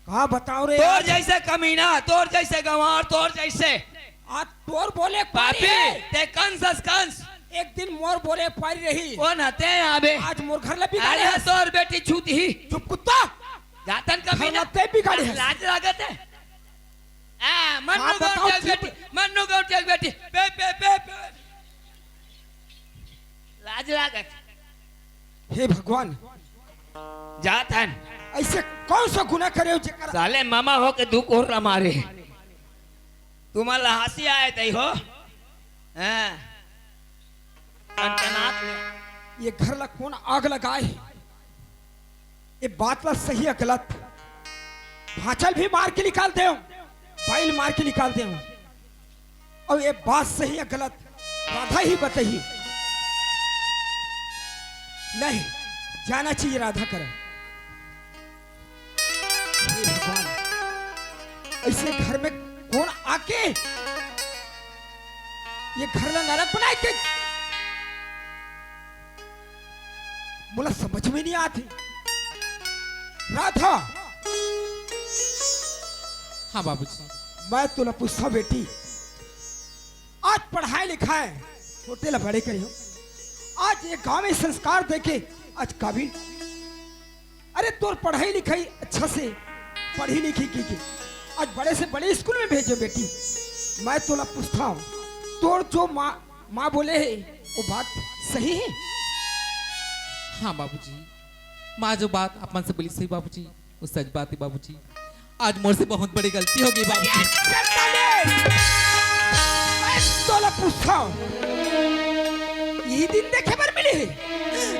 का बताओ रे तोर यार? जैसे कमीना, तोर जैसे गंवार, तोर जैसे आज तोर बोले पापी, पापी। ते कंस अस कंस। एक दिन मोर बोले पारी रही। कोन हते आबे? आज मोर घर ला बिगाड़े अरे हस। तोर बेटी छूत ही। चुप कुत्ता। जात हन कमीना। घर ला ते बिगाड़े हस। लाज लागत हे? आ, मन्नू हाँ, बताओ, गौटिया के बेटी, मन्नू गौटिया के बेटी। पे, पे, पे, पे। लाज लागत। हे भगवान। जात हन। ऐसे कौन सा गुनाह करे हो जेकर साले मामा होके दू कोहरा मारे। तुमन ला हंसी आए तई हो। हाँ। टनटनात ले। ये घर ला कौन आग लगाए हे? ये बात ला सही या गलत, भांचा ल भी मार के निकाल देंव, बाई ल मार के निकाल देंव। अउ ये बात सही या गलत, राधा ही बताही। नहीं, जाना चाहिए राधा करा। हे भगवान, ऐसे घर में कौन आके ये घर ला नरक बनाए के? मोला समझ में नहीं आत हे। राधा, हाँ बाबूजी। मैं तोला पूछथंव बेटी, आज पढ़ाई लिखाई छोटे ला बड़े करे हो, आज ये गांव में संस्कार देके आज काबिल, अरे तोर पढ़ाई लिखाई अच्छा से पढ़ी लिखी की, की। आज बड़े से बड़े स्कूल में भेजे बेटी। मैं तोला पूछथंव, तोर जो माँ, माँ बोले हे, वो बात सही हे? हाँ बाबूजी, माँ जो बात अपन से बोलिस हे बाबूजी, वो सच बात हे बाबूजी। आज मोर से बहुत बड़ी गलती हो गे बाबूजी। मैं तोला पूछथंव, ये दिन देखे बर मिले हे?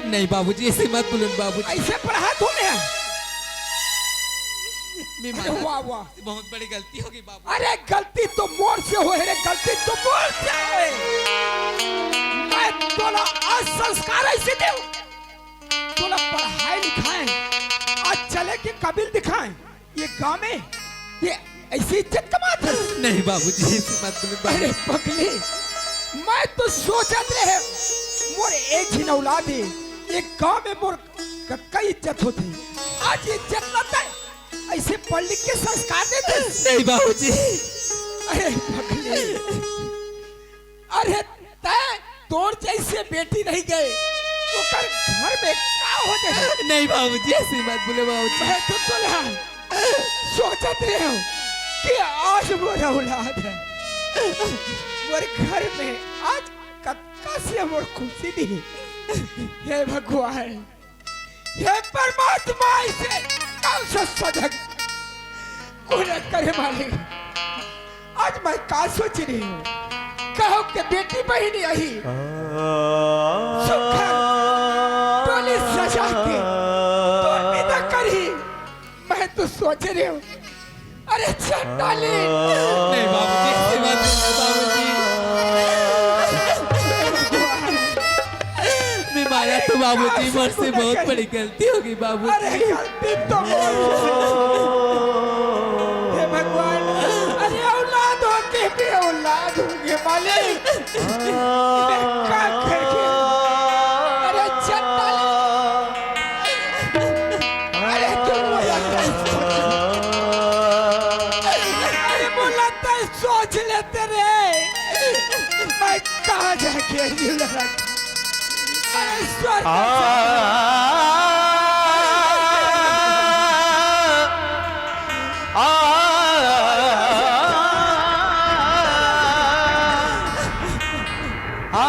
नहीं बाबूजी, ऐसे मत बोलो बाबूजी। ऐसे पढ़ात हों मैं। मैं अरे माँ वाह, वाह। बहुत बड़ी गलती हो गे बाबू। अरे गलती तो मोर से होय हे रे, गलती तो मोर से होय हे। मैं तोला आज संस्कार ऐसे देंव, तोला पढ़ाई लिखाई, आज चले के काबिल दिखाई। ये गांव में ये ऐसी इज्जत कमात हे? नहीं बाबूजी, ऐसे मत बोलो बाबू। अरे पगली, मैं तो सोचत रहेंव, मोर एक झिन औलाद हे, ये गांव में मोर कतका इज्जत होथे, आज इज्जत ला तैं इसे पढ़ लिख के संस्कार देते। नहीं बाबूजी। अरे पगली, अरे तैं, तोर जैसे बेटी नहीं गए, ओकर घर में का हो जाए? नहीं बाबूजी, ऐसी मत बोले बाबूजी। मैं तो तोला सोचत रहे हूँ कि आज मोर औलाद है, मोर घर में आज कतका से मोर खुशी दी। हे भगवान, हे परमात्मा, इसे कौन सा सजग गुना करे मालिक। आज मैं का सोच रही हूँ, कहो के बेटी बहिनी आही, सुखर डोली सजा के तोर विदा करही। मैं तो सोच रही हूँ, अरे चंडाली। नहीं बाबूजी, ऐसी बात नहीं है बाबूजी। मैं मारा तो बाबूजी, मोर से बहुत बड़ी गलती हो गई बाबूजी। अरे गलती तो मोर से। हे भगवान, अरे औलाद होके भी औलाद होंगे मालिक। मैं का करके, अरे चंडाली। अरे तू मोला, अरे मोला तैं सोच लेते रे, मैं कहाँ जाके लड़ा? अरे स्वर्ग आ, आ, आ, आ,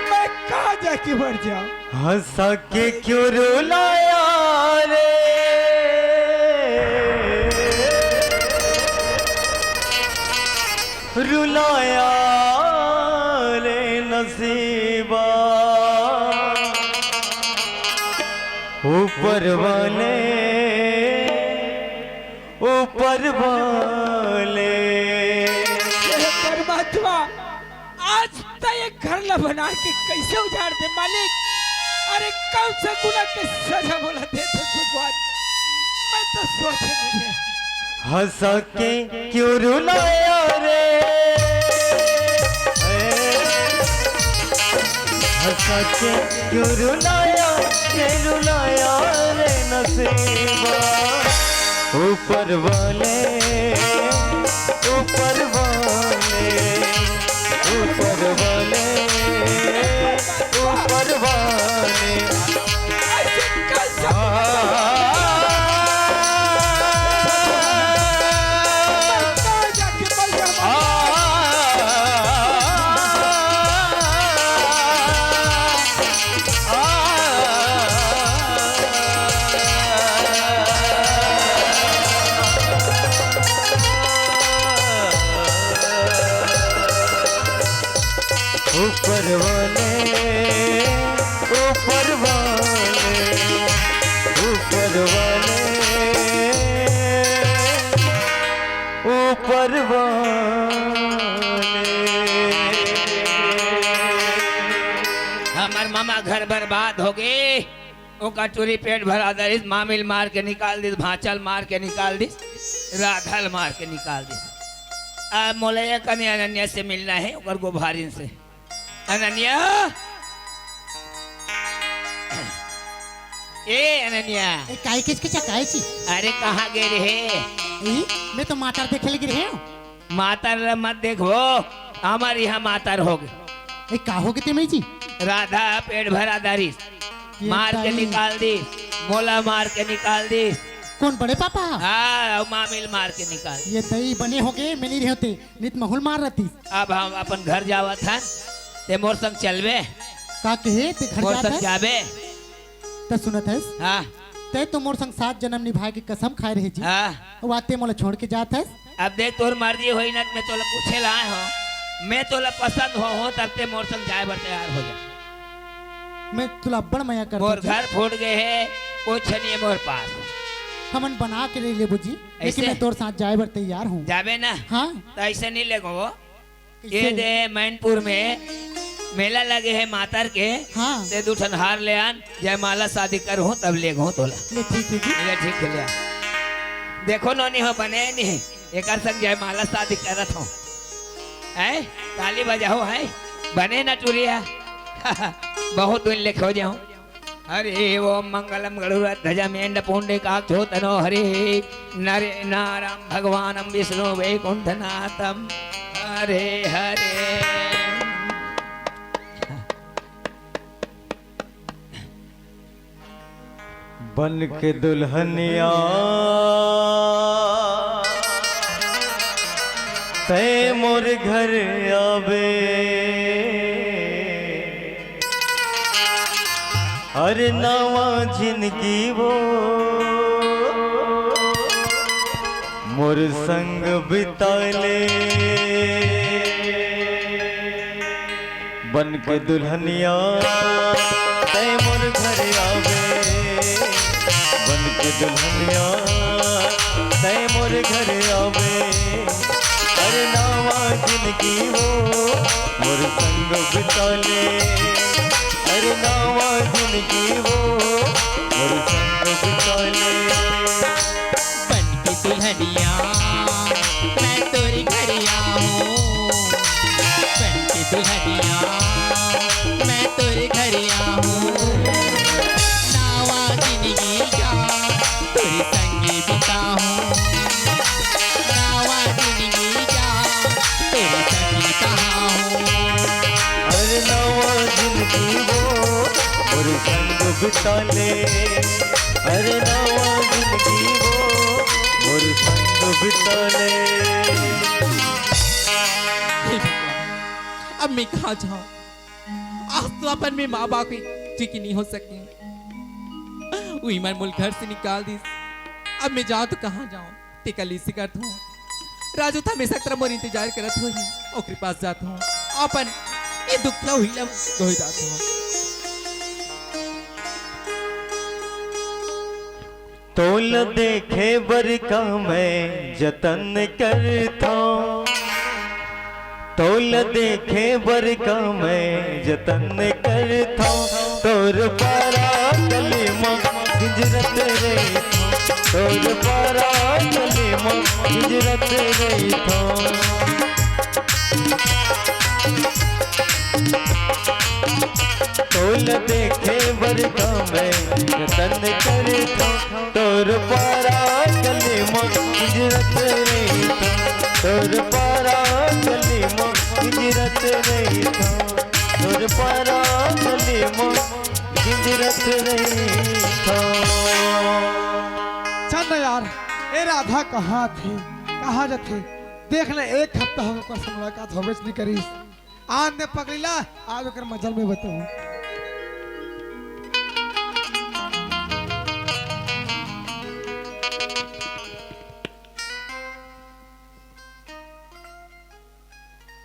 मैं कहाँ जाके मर जाऊं? हंसा के क्यों रुलाया रे, रुलाया रे नसीबा। ऊपर वाले, ऊपर वाले। हे परमात्मा, आज तैं ये घर ला बना के कैसे उजाड़ दे मालिक? अरे कौन सा गुना के सजा मोला दे दे भगवान, मैं तो सोच नहीं है। हंसा के क्यों रुलाया रे, हंसा के क्यों रुलाया रे, रुलाया रे नसीबा। ऊपर वाले, ऊपर वाले, ऊपर वाले, ऊपर वाले। आ, आ, ऊपर वाले, ऊपर वाले, ऊपर वाले, ऊपर वाले। हमर मामा घर बर्बाद हो गे। ओकर टूरी पेट भरा दरिस, मामिल मार के निकाल दिस, भांचल मार के निकाल दिस, राधल मार के निकाल दिस। अब मोला ये कने अनन्या से मिलना है, ओकर गोभारिन से। अनन्या, ए अनन्या। ए, काहे किचकिचा, काहे ची? अरे, कहाँ गे रहे? ई, मैं तो मातर देखे लगी रहे हूँ। मातर मत देखो, हमर यहाँ मातर हो गे। ए, का हो गे ते मई जी? राधा पेट भरा दारिस, ये मार के ताई। निकाल दिस, मोला मार के निकाल दिस। कौन, बड़े पापा? हाँ, अउ मामिल मार के निकाल। ये दई बने हो गे, मैं नहीं रहते, नित महुल मार रहती। अब हम अपन घर जावत हन, ते मोर संग चलबे? का कहे, ते घर मोर जात संग हस? जाबे? त सुनत हस? हाँ। ते तो मोर संग सात जन्म निभाए के कसम खाए रहे जी। हाँ। वाते मोला छोड़ के जात हस? अब देख, तोर मर्जी होई ना, मैं तोला पूछे ला आए हो, मैं तोला पसंद हो, हो तब ते मोर संग जाए बर तैयार हो जा। मैं तोला अब्बड़ मया करत मोर हूँ जी। घर फूट गए है, कुछ नहीं है मोर पास। हमन बना के रह लेबो जी, लेकिन ऐसे? मैं तोर साथ जाए बर तैयार हूँ। जाबे ना? हाँ। तो ऐसे नहीं लेगो वो। कैसे? ये दे मैनपुर में मेला लगे हे मातर के, हाँ। ते दू ठन हार ले आन, जयमाला शादी करहूँ तब लेगहूँ तोला। ले ठीक हे जी। ले ठीक हे, ले आ। देखो नोनी हो, बने नहीं हे, एकर संग जयमाला शादी करत हूँ। हैं? ताली बजाओ, हैं? बने ना टुरी हे। बहुत दिन ले खोजे हूँ। हरि ओम। मंगलम गरुड़ध्वज मेंढ पुंडरीकाक्षो तनो हरि। नरे नाराम भगवानम विष्णु वैकुंठनाथम। हरे हरे। बन के दुल्हनिया तै मोर घर आबे, अरे नवा जिनगी वो मोर संग बिता ले। बन के दुल्हनिया तै मोर घर आबे, बन के दुल्हनिया तै मोर घर आबे। अरे नवा जिनगी वो मोर संग बिता ले, अरे नवा जिनगी वो मोर संग बिता ले। बन के दुल्हनिया मैं तोरे घर आऊं, बन के दुल्हनिया मैं तोरे घर आऊं। नवा जिनगी का तोरे संगे बिताऊं, नवा जिनगी का तोरे संगे बिताऊं। अरे नवा जिनगी वो मोर संग बिता ले, अरे नवा जिनगी वो मोर संग बिता ले। हे भगवान, अब मैं कहाँ जाऊँ? आज तो अपन मैं माँ बाप के जी की नहीं हो सके। उही मन मोला घर से निकाल दिस। अब मैं जाऊँ तो कहाँ जाऊँ? तेकर ले इसे करत हूँ। राजू त हमेशा तरह मोर इंतजार करत होही। ओकरे पास जात हूँ। अपन ये दुख ला हुई ला हो जात हूँ। तोला देखे बर का मैं जतन करथौं, तोला देखे बर का मैं जतन करथौं, तोर पारा गले म गिंजरत रहिथौं, तोर पारा गले म गिंजरत रहिथौं। तोला देखे बर का मैं जतन करथौं, तोर पारा गले म गिंजरत रहिथौं, तोर पारा गले म गिंजरत रहिथौं, तोर पारा गले म गिंजरत रहिथौं। चल ना यार, ए राधा कहाँ थे, कहाँ जथे? देख ले, एक हफ्ता हो गया, ओकर से मुलाकात होबेच नहीं करिस। आन दे पगली ला, आज ओकर मजा ल मैं बताहूँ।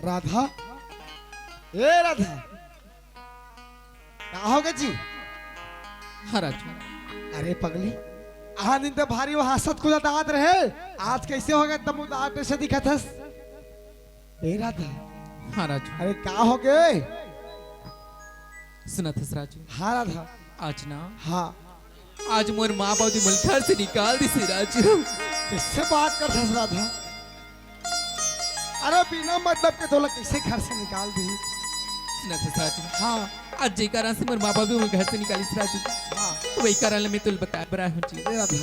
राधा, ए राधा, का हो गे जी? हाँ राजू। अरे पगली, आन दिन तो भारी वो हंसत कूदत आवत रहे, आज कैसे हो गे एकदम उदास से दिखत हस? ए राधा। हाँ राजू। अरे का हो गे? सुनत हस राजू? हाँ राधा। आज ना, हाँ। आज मोर माँ बाबूजी मोला घर से निकाल दिस हे राजू। किससे बात करत हस राधा? अरे बिना मतलब के तोला कैसे घर से निकाल दिस? सुनत हस राजू? हाँ। आज जे कारण से मोर माँ बाबूजी मोला घर से निकालिस राजू। हाँ। वही कारण ले मैं तोला बताए बर आए हूँ जी। ए राधा।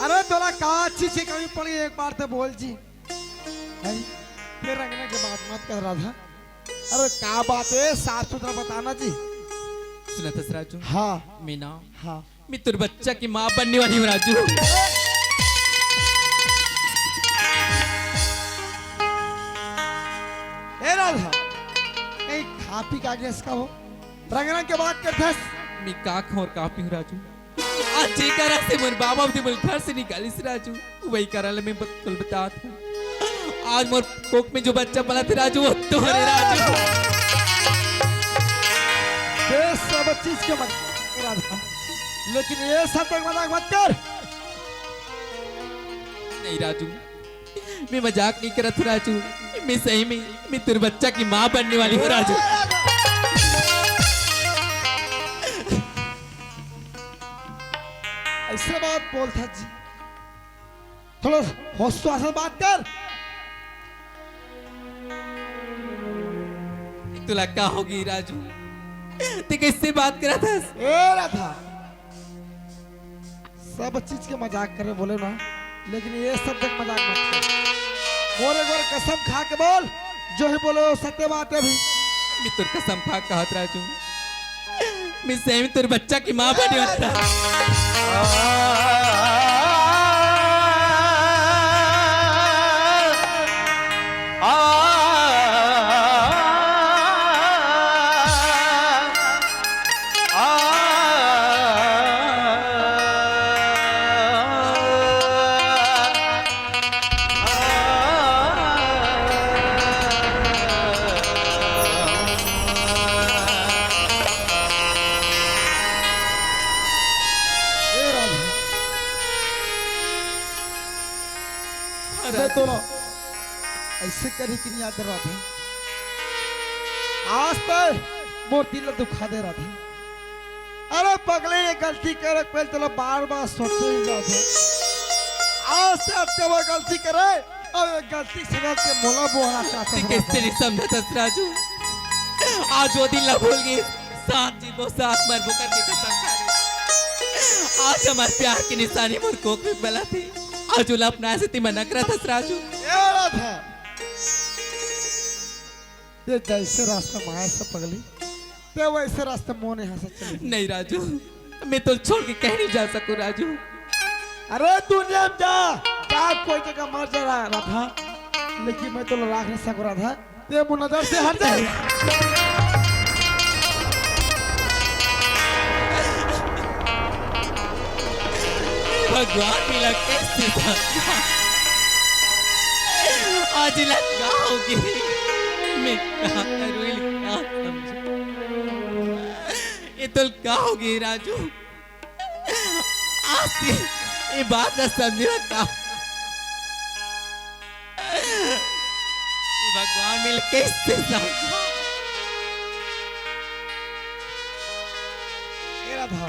अरे तोला का चीज के कमी पड़ी, एक बार तो बोल जी। अरे, फिर रंगना के बात मत कर राधा। अरे का बात हे, साफ सुथरा बताना जी। सुनत हस राजू? हाँ। मैं ना, हाँ। मैं तोर बच्चा की माँ बनने वाली हूँ राजू। ए राधा, कहीं खा पी का गैस का हो? रंग रंग के बात करथस। मैं का खाऊं और का पीऊं राजू? आज जे कारण से मोर बाबा मोला घर से निकालिस राजू, वही कारण ले मैं बत-, तोला बतात हूँ। आज मोर कोख में जो बच्चा पला थे राजू, वो तोहरे राजू। ये सब चीज के मत राधा, लेकिन ये सब एक मजाक मत कर। नहीं राजू, मैं मजाक नहीं करत हूँ राजू, मैं सही में, मैं तोर बच्चा की माँ बनने वाली हूँ राजू। ऐसे बात बोलथा जी, थोड़ा होश विश्वास से बात कर। तोला का होगे राजू, तैं कइसे बात करत हस? ए राधा, सब चीज के मजाक करे बोले ना, लेकिन ये सब के मजाक मत कर। मोर एक बार कसम खा के बोल, जो भी बोले वो सत्य बात हे। अभी मैं तोर कसम खा के कहत राजू, मैं सही में तोर बच्चा के माँ बने होता। ए राधा, मैं तोला ऐसे कभी के नइ याद राधा। आज तैं मोर दिल ला दुखा दे राधा। अरे पगले, ये गलती करे के पहले तोला बार बार सोचे ही जाथे। आज से अब कबो गलती करे, अब ये गलती के सजा के मोला बोहना चाहता तैं हूँ। कइसे नइ समझत हस राजू? आज वो दिन ला भूल गे, साथ जीबो, साथ मरबो करके कसम खा गे। आज हमर प्यार के निशानी मोर कोख में बलत हे। आज ओला अपनाए से तैं मना करत हस राजू। ए राधा, तैं जइसे रास्ता में आए हस पगली, तैं वइसे रास्ता मोर यहाँ से चल। नहीं राजू, मैं तोला छोड़ के कहीं नहीं जा सकूँ राजू। अरे दुनिया में जा, जा कोई जगह मर जा रा-, राधा, लेकिन मैं तोला राख नहीं सकूँ राधा। तैं मोर नजर से हट जा। भगवान मिला कैसे था? आज लगा होगी, मैं क्या करूँ, क्या समझूँ? ये तो का होगे राजू? आज ये, ये बात ना समझे का? ये भगवान मिल कैसे समझा? ए राधा,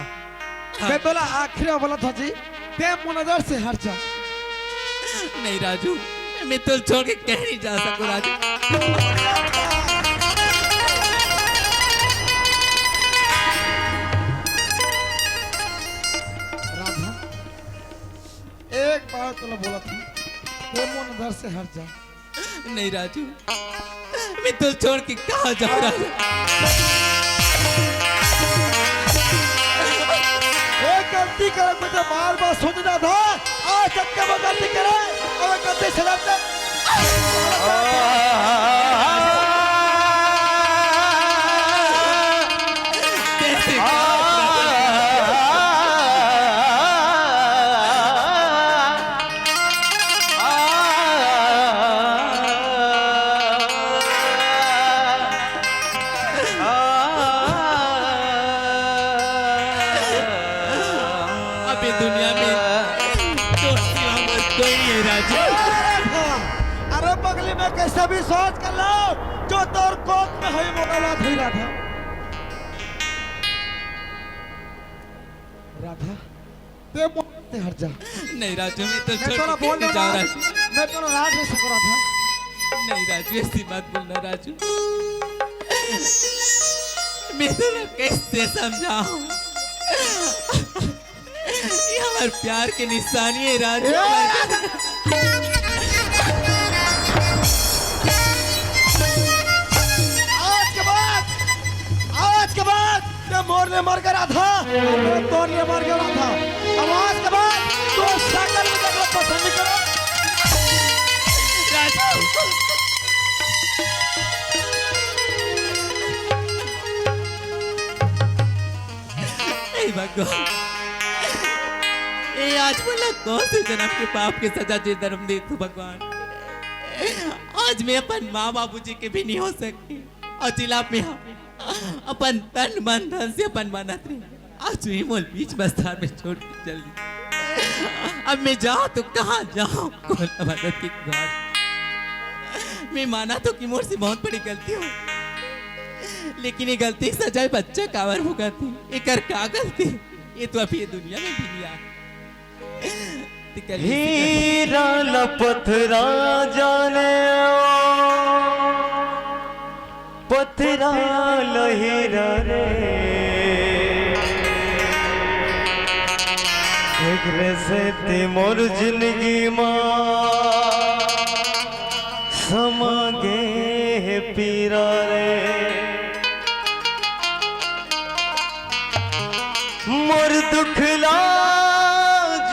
हाँ। मैं तोला आखिरी बार बोलत हूँ जी, तैं मोर नजर से हट जा। नहीं राजू, मैं तोला छोड़ के कहीं नहीं जा सकूँ राजू। राधा, एक बार तोला बोलत हूँ, तैं मोर नजर से हट जा। नहीं राजू, मैं तोला छोड़ के कहाँ जाऊँ राजू? ए, गलती करे, मैं तो बार बार सोच रहा था, आज तक के वो गलती करे, अब गलती से लड़ते। कैसे अबे दुनिया में तोर सिवा मोर कोई नहीं है राजू। अरे पगली, मैं कैसे भी सोच कर लो, जो तोर कोख में होई मोला बात हुई राधा। राधा, तैं मोर से हट जा। नहीं राजू, मैं तो मैं छोड़ तोला के बोल कैसे रहा जाऊँ हूँ। राजू? मैं तोला राख नहीं सकूँ राधा। नहीं राजू, ऐसी मत बोलना राजू। मैं तोला कैसे समझाऊँ? ये हमारे प्यार की निशानी है राजू। ए! आज के बाद, आज के बाद तैं मोर ले मर गया राधा, मैं तोर ले मर गया राधा। अब आज के बाद तू सकल में देखना पसंद नहीं करो। राजू। हे भगवान, ए आज मोला कौन से जन्म के पाप के सजा दे धर्म दे तू भगवान। आज मैं अपन माँ बाबूजी के भी नहीं हो सकती। अउ जिला में हम अपन तन मन धन से अपन मानत रहे। आज ही मोल बीच बस्तार में छोड़ के चल दी। अब मैं जाऊँ तो कहाँ जाऊँ? कौन मदद की गुहार? मैं माना तो कि मोर से बहुत बड़ी गलती हो। लेकिन ये गलती के सजा बच्चा काबर भुगतथे? एकर का गलती? ये तो अभी ये दुनिया में भी नहीं आय। ते कल इसे हीरा ला पथरा जाने, पथरा ला हीरा रे। एकरे सेती मोर जिंदगी मा समा गे हे पीरा रे। मोर दुख ला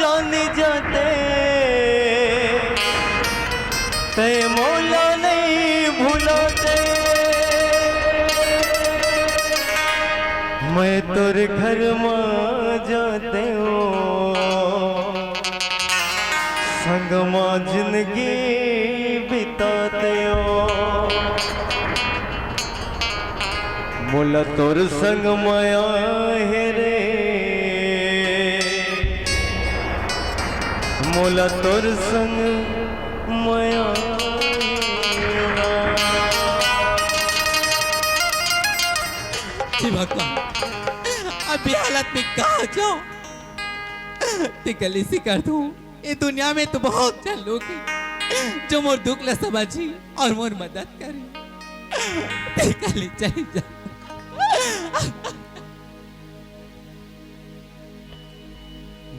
जान जाते, ते मोला नहीं भुलाते। मैं तोर घर मा जाते हो, संग मा जिंदगी बिताते हो। मोला तोर संग मया हे रे, मोला तोर संग मया हे रे। हे भगवान, अब ये हालत में कहाँ जाओ? ते कल इसे कर दूं। ये दुनिया में तो बहुत झन लोग हे, जो मोर दुख ला समझही और मोर मदद करही। ते कल चली जा।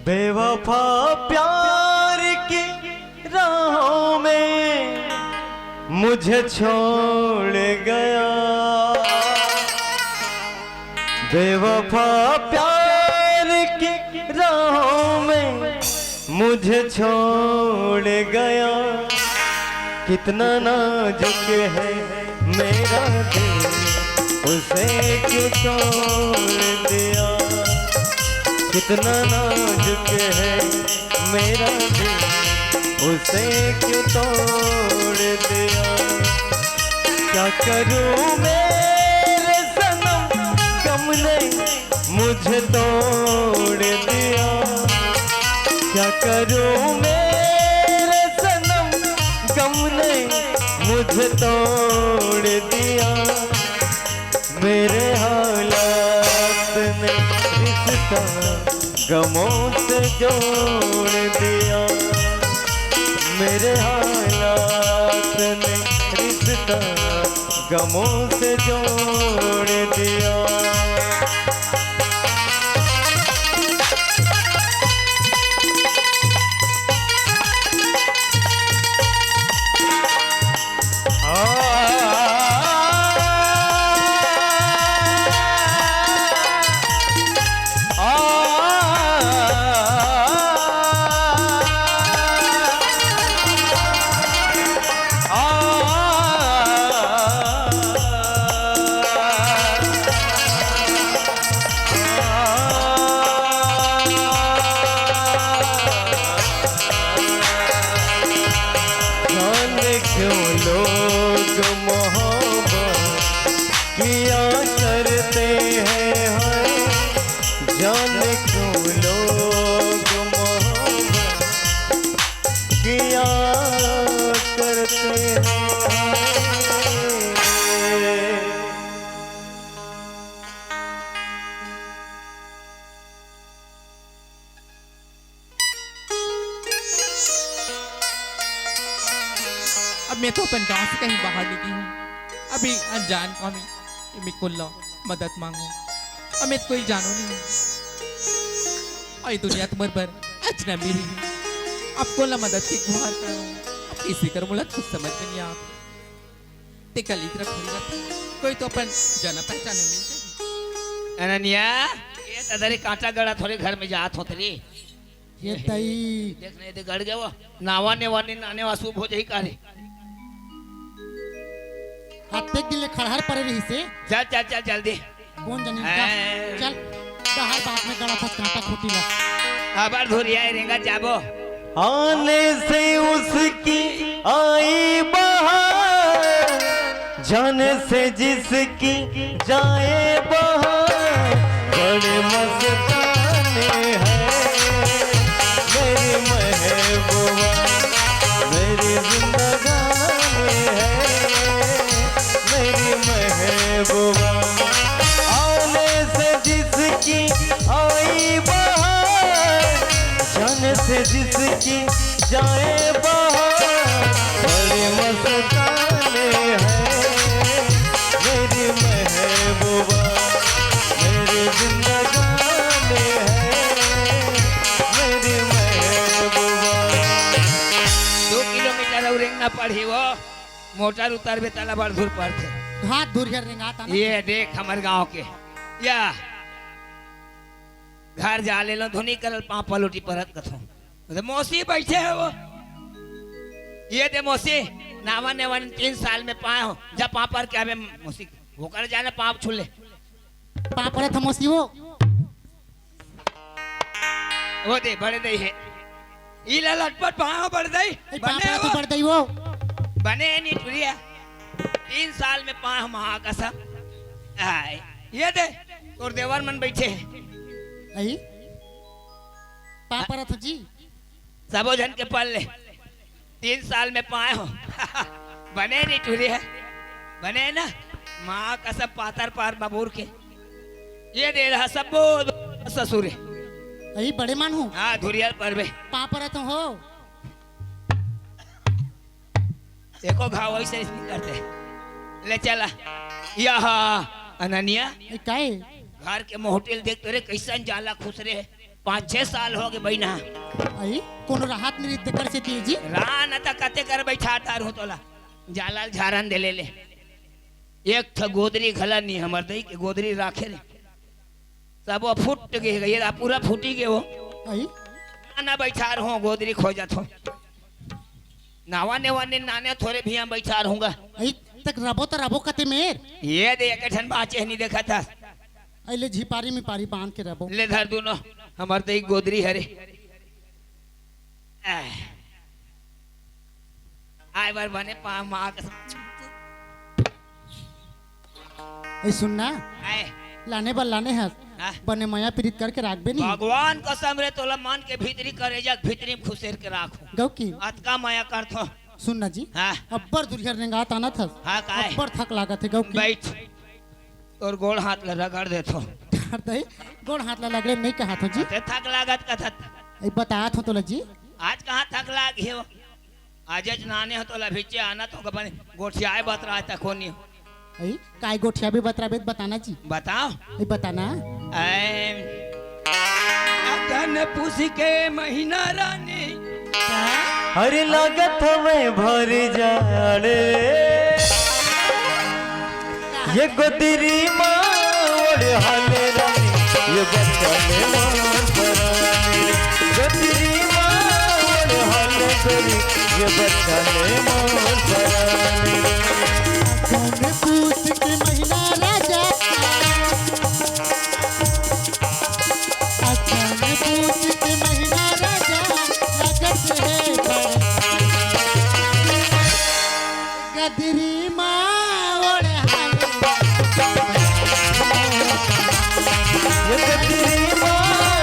बेवफा प्यार की राहों में मुझे छोड़ गया। बेवफा प्यार की राहों में मुझे छोड़ गया। कितना नाजुक है मेरा दिल, उसे क्यों तोड़ दिया। कितना नाजुक है मेरा दिल, उसे क्यों तोड़ दिया। क्या करूं मेरे सनम, गम ने मुझे तोड़ दिया। क्या करूं मेरे सनम, गम ने मुझे तोड़ दिया। मेरे हालात ने रिश्ता गमों से जोड़ दिया। मेरे हालात ने रिश्ता गमों से जोड़ दिया। जाने क्यों लोग मोहब्बत किया करते हैं, हाय। जाने क्यों लोग मोहब्बत किया करते हैं, हाय। अब मैं तो अपन गांव से कहीं बाहर निकली हूँ। अभी अनजान गांव में ये मैं कोन ला मदद मांगू। अब मैं तो कोई जानो नहीं हूँ। और ये दुनिया तो मोर बर अजनबी हे। अब कोन ला मदद के गुहार करूँ, अब कइसे करूँ, मोला कुछ समझ में नहीं आवत। ते कल इधर खड़ी रहत, कोई तो अपन जाना पहचाना मिल जाही। अनन्या, ये ददरी कांटा गड़ा थोरे घर में जात होत रे। ये तई। देख नहीं, ते गड़ गया वो। नावा ने वाने नाने वासु भो जाही का रे। अतेक दिन ले खड़हर परे रहिस हे। चल, चल, चल, जल्दी। कोन जनी हैं? चल, डहर बात में गड़ा फस कांटा खूंटी ला। अबर धुरिया रेंगा जाबो। आने से उसकी आई बहार, जाने से जिसकी जाए बहार। बड़े मस्ताने हैं मेरी महबूबा, मेरी जिंदगानी है मेरी महबूबा। वो मोटर उतरबे तला बड़ धूर पड़थे। घात धुरिया रेंगात आना। ये देख हमर गांव के, या घर जा ले लो धुनी करल पाँव पलोटी परत कथो। तो मौसी बैठे हे वो। ये दे मौसी, नावा नेवा तीन साल में पाए हो, जब पाँव पर के आवे मौसी, ओकर जाने पाँव छू ले। पाँव परत हे मौसी वो। वो दे, बड़े दई हे। ई ला लटपट पाँव बड़ दई। ए, पाँव बने परत हे वो। बड़ दई वो। बने नहीं टुरिया। तीन साल में पाँव महा कसम। आय, ये दे, तोर देवर मन बैठे हे। आई? पाँव परत हो जी। सबो झन के पल ले। तीन साल में पाए हो। बने नहीं टूरी हे। बने ना? माँ कसम पातर पार बबूर के। ये दे रहा सबो ससुर हे। अई बड़े मान हूँ। हाँ, धुरिया परबे। पाँव परत हो। एको घाव वैसे नहीं करते। ले चला। यह अननिया। ए, काहे? घर के मोहटिल देख तो रे, कैसन जाला खुसरे हे। पाँच छह साल हो गे बहिना। आई, कोनो राहत नहीं तेकर से दिए जी। राह न त कते कर बैठा तार हूँ तोला। जाला ल झारन दे ले ले। एक ठ गोदरी घला नी हमर दई के गोदरी राखे रे। सब वो फूट गे हे, ये पूरा फूटी गे वो। आई? ना बैठा रहो, गोदरी खोजत हो। नावा नेवा ने नाने थोरे भिया बैठा रहूंगा। आई, तक रबो त रबो कते मेर। ये दे, एक ठन बाचे नहीं देखा था। अइले झिपारी मिपारी बांध के रबो। ले धर दूनो, हमर दई गोदरी हरे। आय। आय बर बने पा-, माँ के ए सुन ना, आय। लाने बर लाने हस, हाँ। बने मया पीरित करके राखबे नी। भगवान कसम रे, तोला मन के भीतरी करेजा के भीतरी में खुसेर के राखो। गौ की? अतका मया करथो। सुन ना जी, हाँ। अब्बड़ दुरिहर रेंगात आनत हस। हाँ, काय? अब्बड़ थक लागत हे गौ की। बैठ। तोर गोड़ हाथ ला रगड़ देथो। कर दे, गोड़ हाथ ला लगड़े नहीं कहा थो जी। ते थक लागत कथत। ए, बता थो तोला जी। आज कहाँ थक लाग हे वो? आज आज नाने हो तोला भिच्चे आना तो अपन गोठियाए बतराए तको नहीं। ए, काय गोठिया भी बतराबे त बताना जी। बताओ। ए, बताना। ऐ, अगन पूस के महीना रानी। अरे लागत हवे भर जाड़े। ये गोदरी माँ ओढ़ हाले रानी, ये बच्चा ले मोर परानी। गोदरी माँ ओढ़ हाले गोरी, ये बच्चा ले मोर परानी। अगन पूस के महीना राजा, अगन पूस के महीना राजा, लागत हे बड़। गदरी माँ ओढ़ हाले। ये गदरी माँ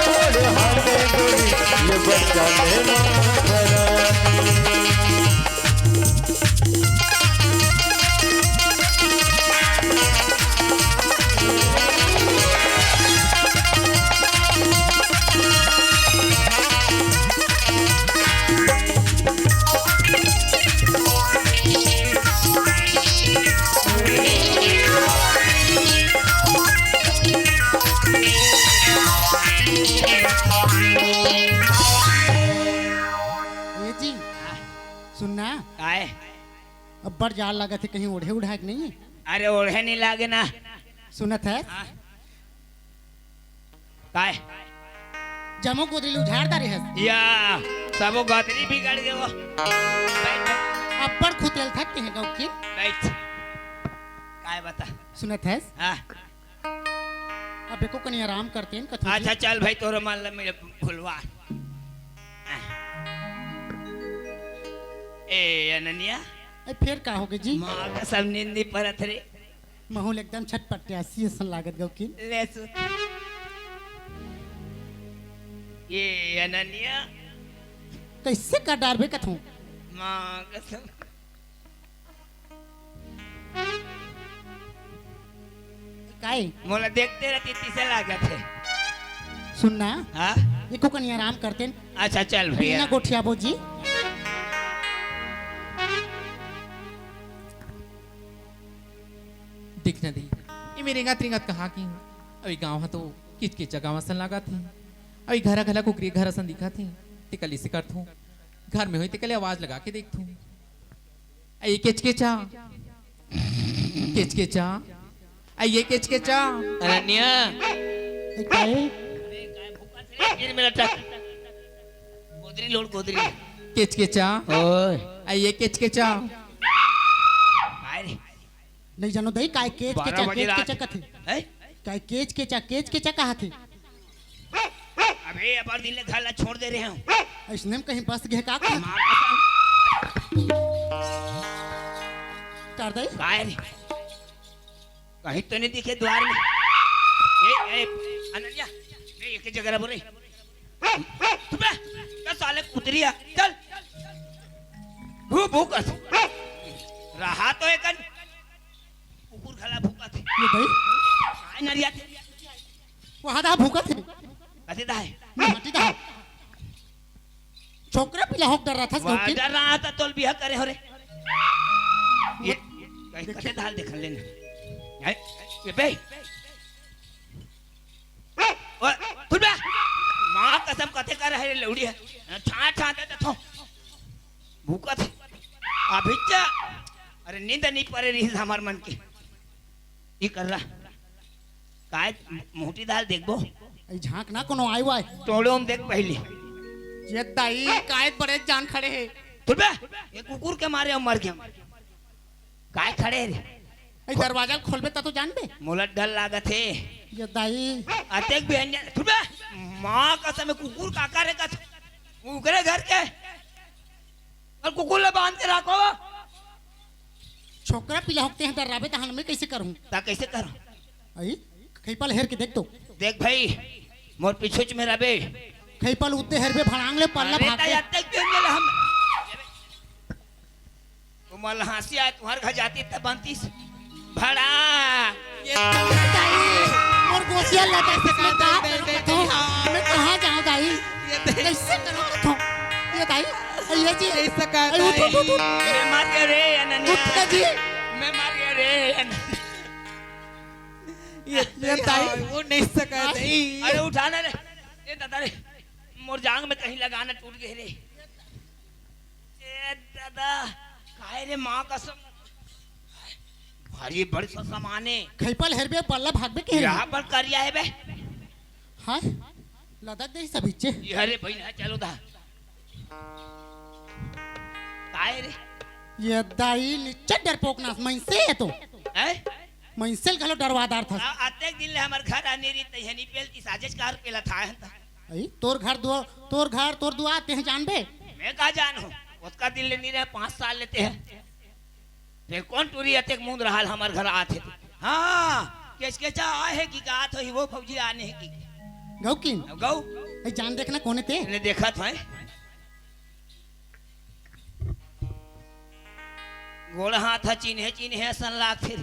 ओढ़ हाले गोरी, ये बच्चा ले मोर परानी। ए जी, सुन ना। काय? अब्बड़ जाड़ लागत हे, कहीं ओढ़े उढ़ाए के नहीं? अरे ओढ़े नहीं लागे ना। सुनत हे? हाँ। काय? जमो गोदरी ल उझार डारे हस। या, सबो गोदरी बिगड़ गे वो। बैठ। अब्बड़ खुतेल थक के हे गौ की। बैठ। काय बता? सुनत हस? हाँ। अब एको कनी आराम करतेन कथो जी। अच्छा चल भाई, तोरो मन ल मेरे भुलवा। ए अननिया। ए, फेर का होगे जी? माँ कसम नींद नहीं परत रे। महूँ ल एकदम छटपटियासी असन लागत गौ की। ले सुन। ए अननिया। कैसे कर डारबे कथो? माँ कसम। काय? मोला देखते रहती, तिसे लागत हे। सुन ना। हाँ? एको कनी आराम करतेन। अच्छा, चल भैया। बिना गोठियाबो जी। देख ना दी, ये मेरे रिंगत रिंगत कहाँ की? अभी गाँव हा तो किचकिच जगह असन लागत हे। अभी घरा घला कुकरी घर असन दिखत हे। ते कल इसे करथूँ। घर में होई ते कल आवाज लगा के देखथूँ। अई केचकेचा, केचकेचा, अई केचकेचा। अनन्या। ए, काय? गिर मेरा टक। गोदरी लोड़, गोदरी। केचकेचा। ओए। अई केचकेचा। काय रे? नहीं जानो दई, काय केचकेचा, बारह बजे रात। केचकेचा कथे। हैं? काय केचकेचा, केचकेचा कहाथे? अबे, अबर दिन ले घर ला छोड़ दे रहे हूँ। अइसने में कहीं बस गए का? माँ कसम। कर दे। काय रे? कहीं तो नहीं दिखे द्वार में। ए, ए, अनन्या, नहीं, एक जगह रह बोले। चुप रह, चल साले कुतरिया, चल। भू, भू कर। रहा तो एकन कुकुर घला भूकत हे। ये भाई? काय नरिया थे? वहाँ दा भूकत हे। कथे दा हे? माटी दा। छोकरा पिला होक डर रहा था, वाह, डर रहा था, तोल बिहा करे हो रे। ये, ये कथे दाल देखन लेने। ये, ये बे। ओ, खुल बे। माँ कसम कथे कर रहे लौड़ी है। छा, छा दे दे थो। भूकत हे। अभी चा-, अरे नींद नहीं परे रही हमार मन के। ई कर रहा। काय मोटी दाल देखबो? ए झांक ना कोनो आय वाय। टोड़ो हम देख पहले। ये दाई काय बड़े जान खड़े हे। खुल बे। ये कुकुर के मारे हम मर गए। काय खड़े रे? ए दरवाजा खोलबे त तो जानबे। मोला डर लागत हे। ये दाई। अतेक भी अन्य, खुल बे। माँ कसम कुकुर काका रे कथे। उकरे घर के। अउ कुकुर ला बांध के राखो। छोकरा पिला होकते हैं, डराबे तहन मैं कैसे करूँ? ता कैसे करूँ? अई, खैपल हेर के देख तो। देख भाई, मोर पीछू में रबे। खैपल उत्ते हेरबे, भड़ांग ले पल्ला अरे भाग ता के। यार, देख के मिल हम। तुम्हार हंसी आए, तुम्हार घर जाती तब बनतीस। भड़ा। ये दाई, मोर गोसिया लगा से मैं का करूं, मैं कहां जाऊं दाई? ये दाई। कैसे करूं कथों? ये दाई, ये जी। नहीं सका अरे उठ, उठ, उठ, उठ। मैं मर गया रे अनन्या। उठ ना जी। मैं मर गया रे अनन्या। ये, ये दाई। वो नहीं सका दाई। अरे उठाना रे। ये दादा रे। मोर जांग में कहीं लगाना टूट गए रे। ए दादा, काय रे माँ कसम। भारी बड़ सा सामान हे। खैपल हेरबे, पल्ला भागबे के हेरबे? यहाँ पर करिया हे बे। हाय, लदक दे सब इच्चे। ये हरे बहिन हे, चलो दा। काय रे? ये दाई निच्चट डरपोक नास, मइनसे हे तो। हैं? मइनसे ल घलो डरवादार था। आ-, अतेक दिन ले हमर घर आने रही, तैहनी पेल की साजिश कार पेला था, है ना? अई, तोर घर दुआ, तोर घर, तोर दुआ, तेह जानबे? मैं का जानहूं? ओतका दिन ले नी रहे, पांच साल ले तेह। फेर कोन टूरी अतेक मुंद रहल हमर घर आत हे? हां, केचकेचा आए हे कि का आत होही वो भौजी आने हे कि? गऊ किन? गऊ। ए, जान देखना कोने ते? ने देखत हे। गोड़ हाथ ह चिन्हे चिन्हे असन लागथे।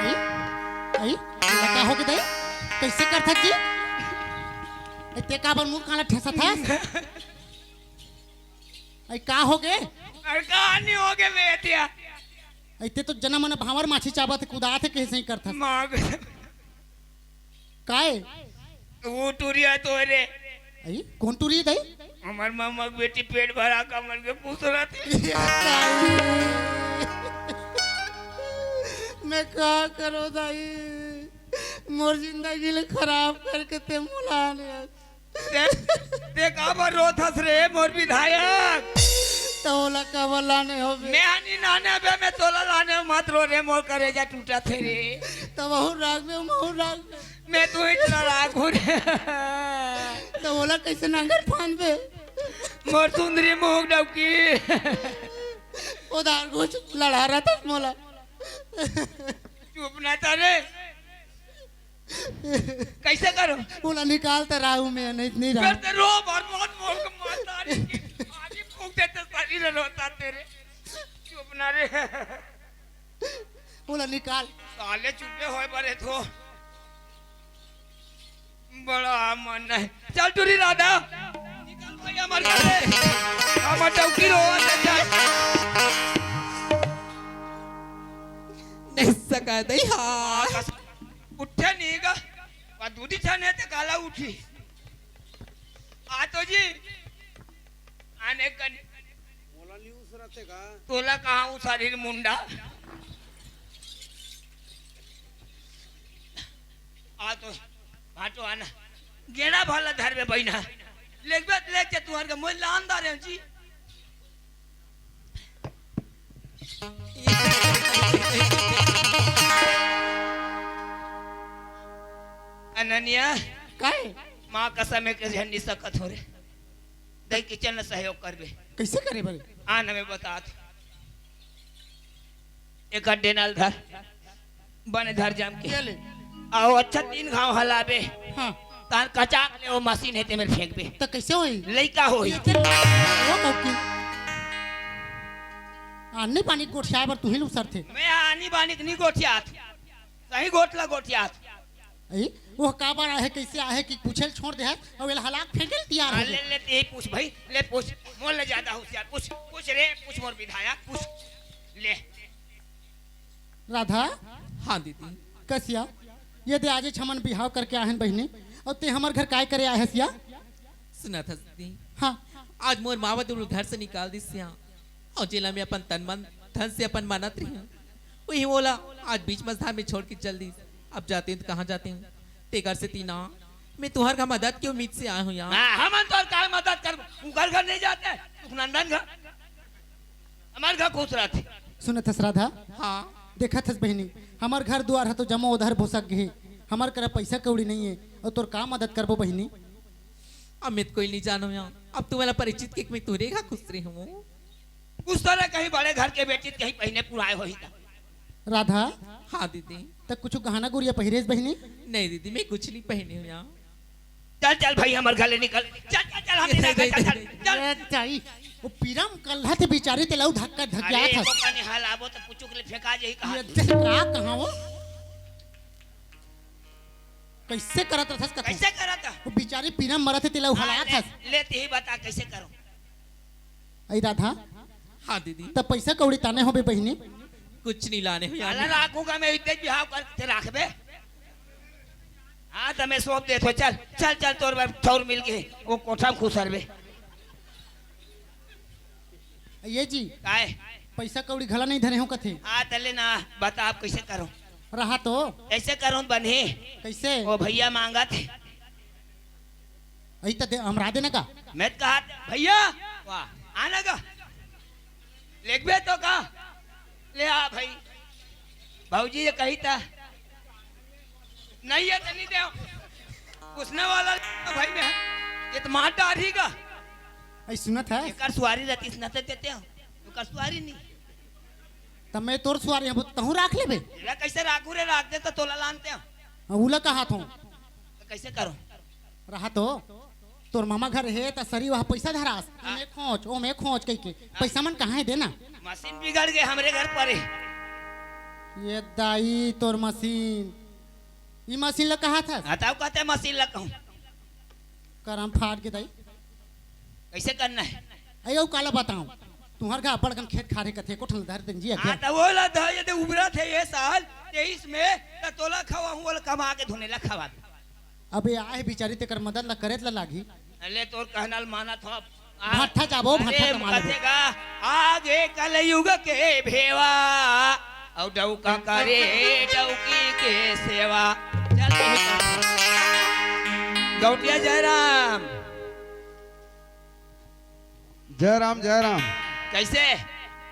अई, अई, एला का होगे दई? कइसे करथस जी? ए, ते काबर मुंह काला ठेसत हस? अई, का होगे? अरे, का नहीं होगे बे एतिया? अई, ते तो जना मन भांवर माछी चाबत हे, कुदात हे, कइसे ही करथस? माँ कसम। काय? वो टुरिया तो रे। अई, कोन टुरी दई? हमर मामा के बेटी पेट भरा कमल के पूछ रहा थी। मैं का करो दाई? मोर जिंदगी ले खराब करके ते मोला आने। ते, ते काबर रोथस रे मोर विधायक? त ओला काबर लाने होबे? मैं हनी लाने बे, मैं तोला लाने मत रो रे, मोर करेजा टूटत हे रे। त वहू राख बे, महू राख बे। मैं तो इतना राख हूँ रे। त ओला कैसे नांगर फान बे? मोर सुंदरी मुंह डौकी। उधार कुछ लड़ा रहा था मोला। चुप ना था रे। कैसे करो? बोला, निकाल तो रहा हूँ मैं, नहीं, नहीं रहा। फिर तो रो भर मौत मोर को माता रे की आगे फूंक देते शरीर रोता तेरे। चुप ना रे। बोला, निकाल। साले चुपे होए बरे थो। बड़ा मन नहीं। चल टूरी राधा। निकल भाई हमारे घर से। हमारे डौकी रो। चल। नहीं। त कह दई, हाँ। माँ कसम, उठे नहीं गा। वा दूधी छाने ते काला उठी। आ तो जी, आने का नहीं। मोला नहीं उसरते का? तोला कहाँ उसारी मुंडा? आ तो, भाटो आना। गेड़ा भला धरबे बहिना। लेगबे त लेग जा तुहर के, मोर लान दारे जी। अनन्या। काय? माँ कसम एक झन नहीं सकत हो रे। दई किचन ल सहयोग करबे। कैसे करे बरे? आन हमें बता तू। एक अड्डे नल धर, बने धर जम के। ये ले। आओ अच्छा तीन घाव हलाबे। हाँ। तान कचाक ले वो मशीन हे ते मेर फेंकबे। त कैसे होई? लइका होई। ये तेरे वो कब की? आनी बानी गोठियाए बर तुही ल उसरथे। मैं आनी बानी के नहीं गोठियात। सही गोठला गोठियात। अई, वो काबर आहे, कैसे आहे कि पूछे ल छोड़ दे है, अउ एला हलाक फेंके ल तैयार हो अरे ले, गए। ले, ते पूछ भाई, ले पूछ। मोर ले ज्यादा होशियार, पूछ, पूछ रे, पूछ मोर विधायक, पूछ। ले। राधा। हाँ दीदी। कसिया, ये दे आजे हमन बिहाव करके आहन बहिनी, अउ ते हमर घर काय करे आहे सिया? सुनत हस दीदी। हाँ। आज मोर माँ बाप ल घर से निकाल दिस या, अउ जेला मैं अपन तन मन धन से अपन मानत रही हूँ, वही ओला आज बीच मझधार में छोड़ के चल दिस। अब जाते हूँ तो कहाँ जाते हूँ? तेकर सेती ना, मैं तुहर का मदद के उम्मीद से आए हूँ यार। हाँ, हमन तोर का मदद कर, उकर घर नहीं जाते, सुखनंदन घर, हमर घर खुश रहते। सुनत हस राधा? हाँ। देखत हस बहिनी, हमर घर दुआर ह तो जम्मो उधर भुसक गे हे, हमर करा पैसा कौड़ी नहीं है, अउ तोर का मदद करबो बहिनी? अमित कोई नहीं जानो यार, अब तुम्हारा परिचित के मैं तुरे का खुश रही हूँ। कुछ तो ना कहीं बड़े घर के बेटी कहीं पहिने पुराए होही का। राधा। हाँ दीदी। त कुछ गहना गुरिया पहिरेस बहिनी? नहीं दीदी, मैं कुछ नहीं पहनी हूँ यहाँ। चल चल भाई हमर घर ले निकल, चल चल चल हम ये नहीं दे, जाबे, दे, चल चल दे। चल। ए, ताई, वो पीरम कल्हा थे बिचारी ते लऊ धक्का धक्का अरे था। एको पानी हाल आबो त पुचुक ले फेंका जाही कहा। ये देख का कहाँ वो? कैसे करत रहथस कथे? कैसे करत? वो बिचारी पीरम मरत हे ते लऊ हाँ, हलात ले, हस। ले ते ही बता कैसे करो? अई राधा। हाँ दीदी। त पैसा कौड़ी ताने होबे बहिनी? कुछ नहीं लाने हो यार। अला राखूंगा मैं, इतने बिहाव करके राखबे। हाँ, त मैं सौंप देत हो, चल, चल, चल, तोर बर ठौर मिल गे, वो कोठा में खुसरबे। ये जी, काय? पैसा कौड़ी घला नहीं धरे हो कथे। हाँ, तले ना, बता आप कैसे करो? रहा तो। कैसे करो बने? कैसे? वो भैया मांगत हे। अई त दे, हमरा देना का? मैं त कहा, भैया, वाह, आना का? लेगबे तो का? ले आ भाई। भौजी ये कही था। नहीं है त नहीं दे। उसने वाला ले भाई मैं। ये तो मार डारी का। अई सुनत है? एकर सुवारी रहती न त देते हो। एकर सुवारी नहीं। त मैं तोर सुवारी हूँ, तहूँ राख लेबे। एला कैसे राखू रे, राख दे त तोला लानते हो। हाँ, उला कहा थो। त कैसे करो? रहा तो। तोर मामा घर हे त सरी वहाँ पैसा धरास। हाँ। ओमे खोंच, ओमे खोंच कह के। पैसा मन कहाँ है देना? मशीन बिगड़ गए हमरे घर पर हे। ये दाई तोर मशीन। ई मशीन ला कहा था? हाँ, तब कहते मशीन ला कहूँ। करम फाट के दाई। कैसे करना है? अयो काला बताऊं। तुम्हार का बड़कन खेत खारे कथे कोठल धर दिन जी हाँ, अखिया। त वो ला धा, ये दे उबरा थे ये साल तेईस में, त तोला खवा हूँ, ओला कमा के धुने ला खवा दे। अबे आहे बिचारी तेकर मदद ला करे ला लागी। अले तोर कहना ल मानत हो। आ, भट्ठा जाबो, अरे, भट्ठा कमा लेबो। कथे का, आगे कलयुग के भेवा, अउ डौका करे डौकी के सेवा। चल, गौटिया जयराम। जय राम, जय राम। कैसे?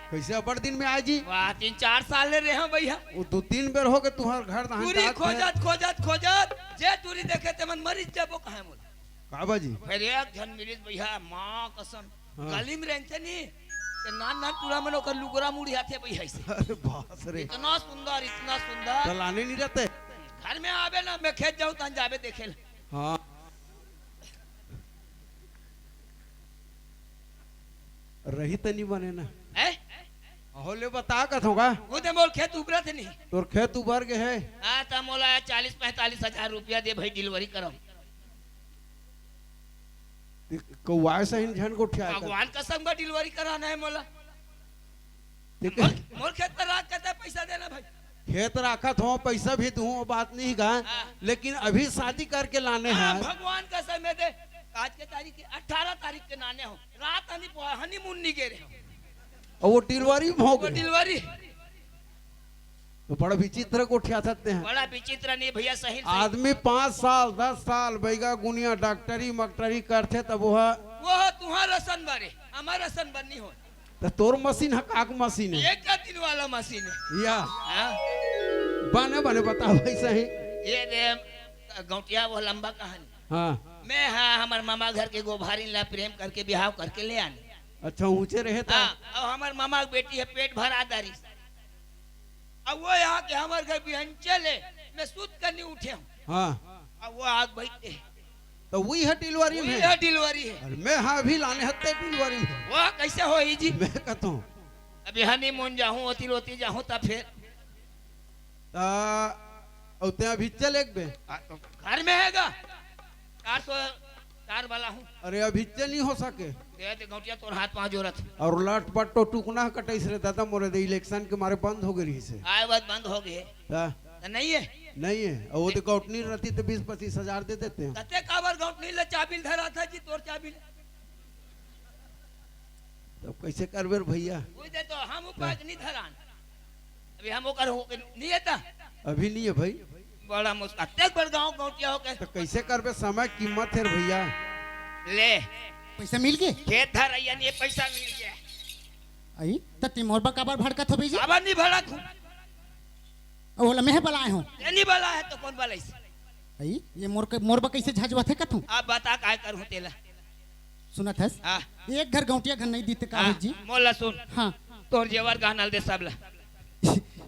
कैसे अब्बड़ दिन में आए जी? वाह, तीन चार साल ले रहे हैं भैया। वो दो तीन बेर हो गए तुम्हार घर दहान टूरी जात है। खोजत, खोजत, खोजत, जे टूरी देखे ते मन मरी जाबो कहे मोला। का बाजी? फिर एक झन मिलिस भैया, माँ कसम, हाँ। गली में रहते नहीं, ते नान नान टूरा मन ओकर लुगरा मुड़ी हाथे भैया ऐसे। अरे बाप रे। इतना सुंदर, इतना सुंदर। त लाने नहीं रहते? घर में आबे ना, मैं खेत जाऊँ तहन जाबे देखे ले। हाँ। रही त नहीं बने ना। हैं? अहो ले बता कथों का? वो ते मोर खेत उबरत नहीं। तोर खेत उबर गए है। हाँ, त मोला चालीस पैंतालीस हजार रुपया दे भाई, delivery करम। ते कौआ से ही झन गोठिया कर। भगवान कसम का delivery कराना है मोला। ठीक है। मोर, मोर खेत पर राख के ते पैसा देना भाई। खेत राखत हो, पैसा भी दूं, वो बात नहीं गा। हाँ। लेकिन अभी शादी करके लाने हाँ, हैं। भगवान कसम हे दे, आज के तारीख के अठारह तारीख के लाने हो, रात हनी, हनीमून नहीं गे रहे हो। और वो डिलीवरी में हो वो गए। डिलीवरी। तो बड़ा विचित्र गोठियाथस तें। बड़ा विचित्र नहीं भैया, सही, सही। आदमी पाँच साल, दस साल बैगा गुनिया डॉक्टरी मक्टरी करथे, तब वो वो तुम्हार असन बरे, हमार असन बर नहीं हो। तो तोर मशीन ह, काक मशीन हे? एक दिन वाला मशीन हे। या। हाँ। बने, बने, बताओ भाई सही। ये दे, गौटिया, वो लंबा कहानी। हाँ। मैं, हाँ, हमार मामा घर के गोभारिन ला प्रेम करके बिहाव करके ले आने। अच्छा, ऊंचे रहे था। हाँ, और हमार मामा के बेटी हे, पेट भरा दारी। अब वो यहाँ के हमार घर बिहन चले, मैं सूत कर नहीं उठे हूँ। हाँ। अब वो आग बैठते। तो वही है डिलीवरी वही में। है डिलीवरी है। अरे मैं हाँ अभी लाने हत्ते डिलीवरी में। वो कैसे होही जी? मैं कहता हूँ। अभी हनीमून जाहूँ, ओती लोती जाहूँ, तब फिर। ता, और ते अभी चल एक बे। आ, तो घर में हैगा। चार सौ चार वाला हूँ। अरे अभी चल नहीं हो सके। दे दे गौटिया तोर हाथ पाँव जोरत। और लट पट तो टुकना कटैस रे दादा मोरे दे, इलेक्शन के मारे बंद हो गई से। आए बाद बंद हो गए। ता? तो नहीं है। नहीं है। और वो तो गौटनी रहती तो बीस पच्चीस हजार दे देते हैं। तते काबर गौटनी ले चाबिल धरा था जी, तोर चाबिल। तब कैसे करबे रे भैया? कोई दे तो हम उपाय नहीं धरान। अभी हम ओकर हो के नहीं है ता? अभी नहीं है भाई। बड़ा मुश्किल, अतेक बड़ गाँव गौटिया हो के। तो कैसे करबे, समय कीमत है रे भैया। ले। पैसा मिल गए? खेत धर रही है, ये पैसा मिल गया। आई, त ते मोर बा काबर भड़कत हो बे जी? काबर नहीं भड़क हूँ? ओ, ओला मैं बलाए हूँ। ये नहीं बला है तो कौन बलाइस? आई, ये मोर के, मोर बा कैसे झजवाथे कथूँ? आप बता काय करूँ तेला। सुनत हस? हाँ। एक घर गौटिया घर नहीं दीते का हाँ, हो जी? मोला सुन। हाँ। तोर जेवर गहना ल दे सब ला।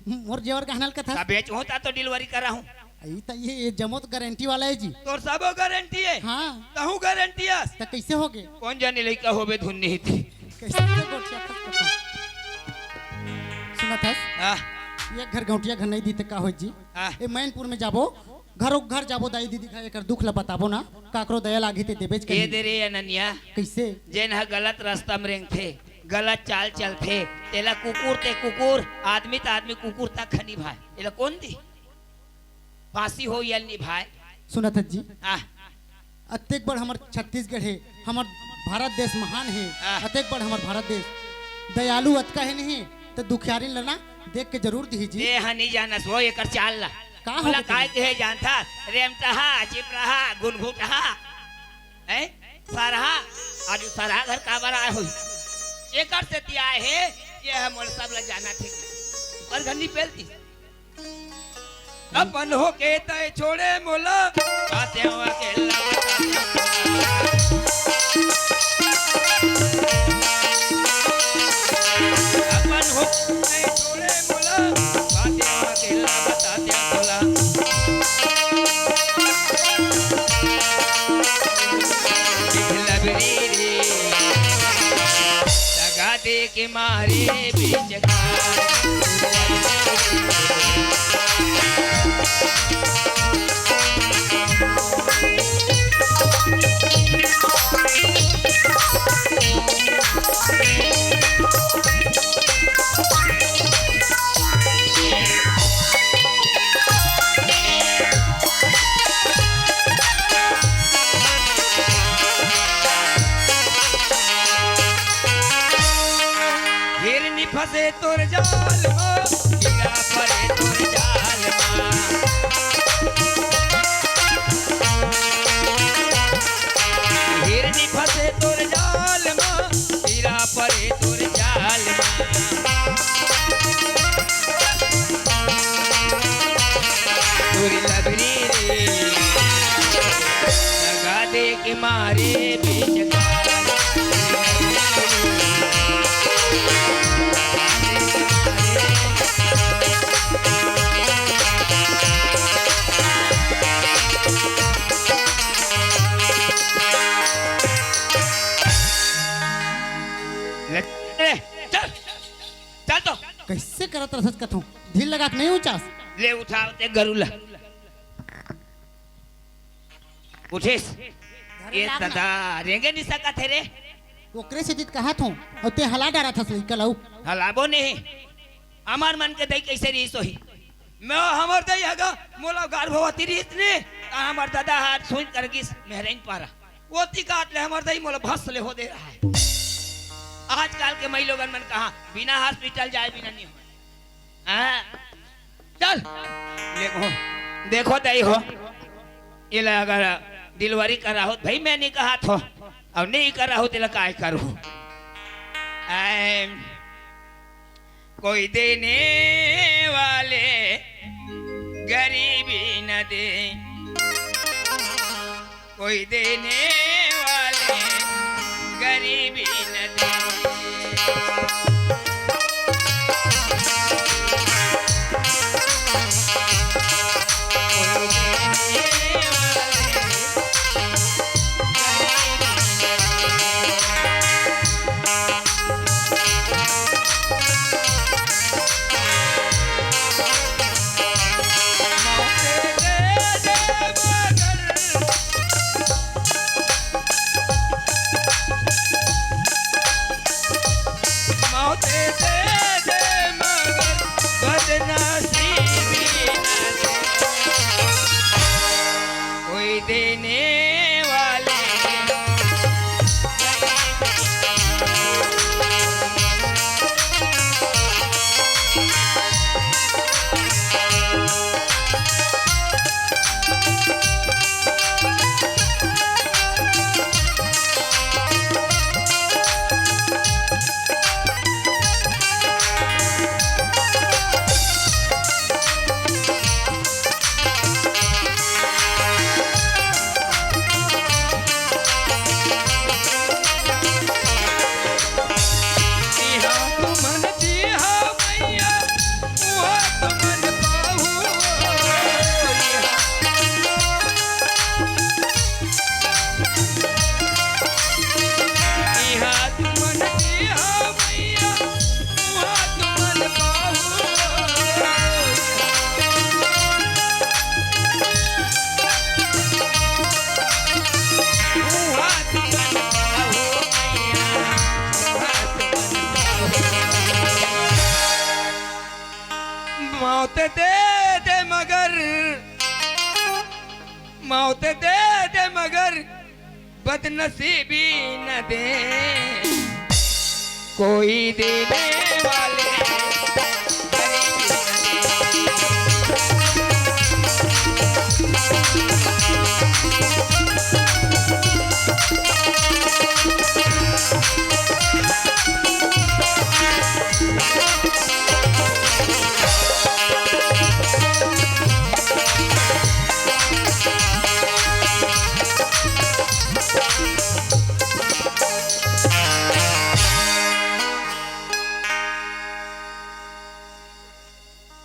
मोर जेवर गहना ल कथा? सब बेच होता तो डिलीवरी करा हूँ। आई त ये, ये जमो तो गारंटी वाला है जी। तोर सबो गारंटी है? हाँ। तहूँ गारंटी अस? त कैसे हो गए? कौन जाने लइका होबे धुन नहीं थी। कैसे गोठियाथस कथा? सुनत हस? हाँ। एक घर गौटिया घर नहीं दीते का हो जी? हाँ। ए मैनपुर में जाबो, घरों घर जाबो दाई दीदी घर, एकर दुख ला बताबो ना, काकरो दया लागही ते देबेच ये कही। दे रे अनन्या। कैसे? जेन ह गलत रास्ता में रेंगथे, गलत चाल चलथे, तेला कुकुर ते कुकुर, आदमी त आदमी, कुकुर तक खनी भाई। एला कौन दी? फांसी हो या नी भाई। सुनत हस जी। आह। अतेक बड़ हमर छत्तीसगढ़ हे, हमर भारत देश महान हे, आह। अतेक बड़ हमर भारत देश। दयालु अतका हे नहीं, त दुखियारिन ल ना देख के जरूर दिही जी। ए, हाँ, नहीं जानस वो एकर चाल ला। का हो ओला गए काय तुम? कहे जानथा? रेमटहा, चिपरहा, गुनघुटहा, हैं? सरहा, आज सरहा घर काबर आए होही? एकर सेती आए हे, ये ह मोला सब ला जानथे। और घर नहीं पेलती। अपन होके तय छोड़े मोला, बातें अकेला बताते। अपन होके तय छोड़े मोला, बातें अकेला बताते तोला। लबरी रे, लगा दे के मारे बीच का। हिरनी फंसे तोर जाल मा, कीड़ा परे तोर जाल मा। हिरनी फंसे तोर जाल मा, कीड़ा परे तोर जाल मा। तोर लबरी रे, लगा दे के मारे बीच का। ले, ले, चल, चल तो। कैसे करत रथस कथों? ढील लगा के नहीं उचास? ले उठाओ ते गरुला। उठेस? घर ये लाग ना। दादा, रेंगे नहीं सकत हे रे। ओकरे से जित कहा थो, और ते हला डारा था सही कलऊ। हलाबो नहीं। हमार मन के दई कैसे रही सोही? मैं हमर दई हगा, मोला गर्भवती रहिस ने, त हमर ददा ह सुन कर गिस मेहरइन पारा। ओती काट ले हमर दई मोला भस ले हो दे रहा है। आजकल के मई लोगन मन कहा बिना हॉस्पिटल जाए बिना नहीं हो। हाँ, चल। देखो, देखो दई हो, एला अगर डिलीवरी करा होत भाई, मैं नहीं कहा थो, अब नहीं करा होत, एला काय करू? आय, कोई देने वाले गरीबी न दे, कोई देने वाले गरीबी न दे। मौत दे दे मगर बदनसीबी न दे। कोई देने वाले मौत दे दे मगर, मौत दे दे मगर बदनसीबी न दे, कोई देने वाले।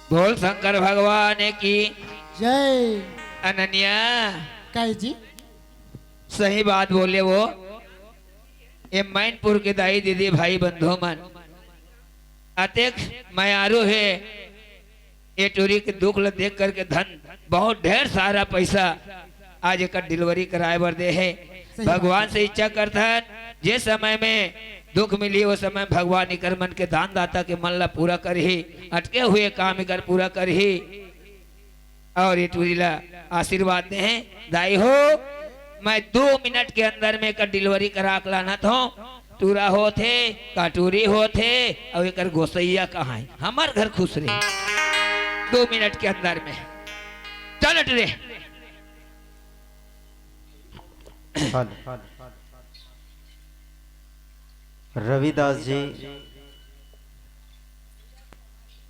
बोल शंकर भगवान की। जय। अनन्या। काहे जी? सही बात बोले वो। ये मैनपुर के दाई दीदी भाई बंधु मन, अतेक मयारू हे। ये टूरी के दुख ल देख करके धन बहुत ढेर सारा पैसा आज एकर डिलीवरी कराए बर दे हे। सही बात। भगवान से इच्छा करथन, जे समय में दुख मिली, वो समय भगवान एकर मन के दान दाता के मन ला पूरा करही, अटके हुए काम एकर पूरा करही। और ये टूरी ला आशीर्वाद दे हे, दाई हो, मैं दो मिनट के अंदर में एकर डिलीवरी करा के लानत हूँ। टूरा होत हे, का टूरी होत हे, अउ एकर गोसैया कहाँ हे? हमर घर खुश रहे। दो मिनट के अंदर में। चल हट रे। हेलो। रविदास जी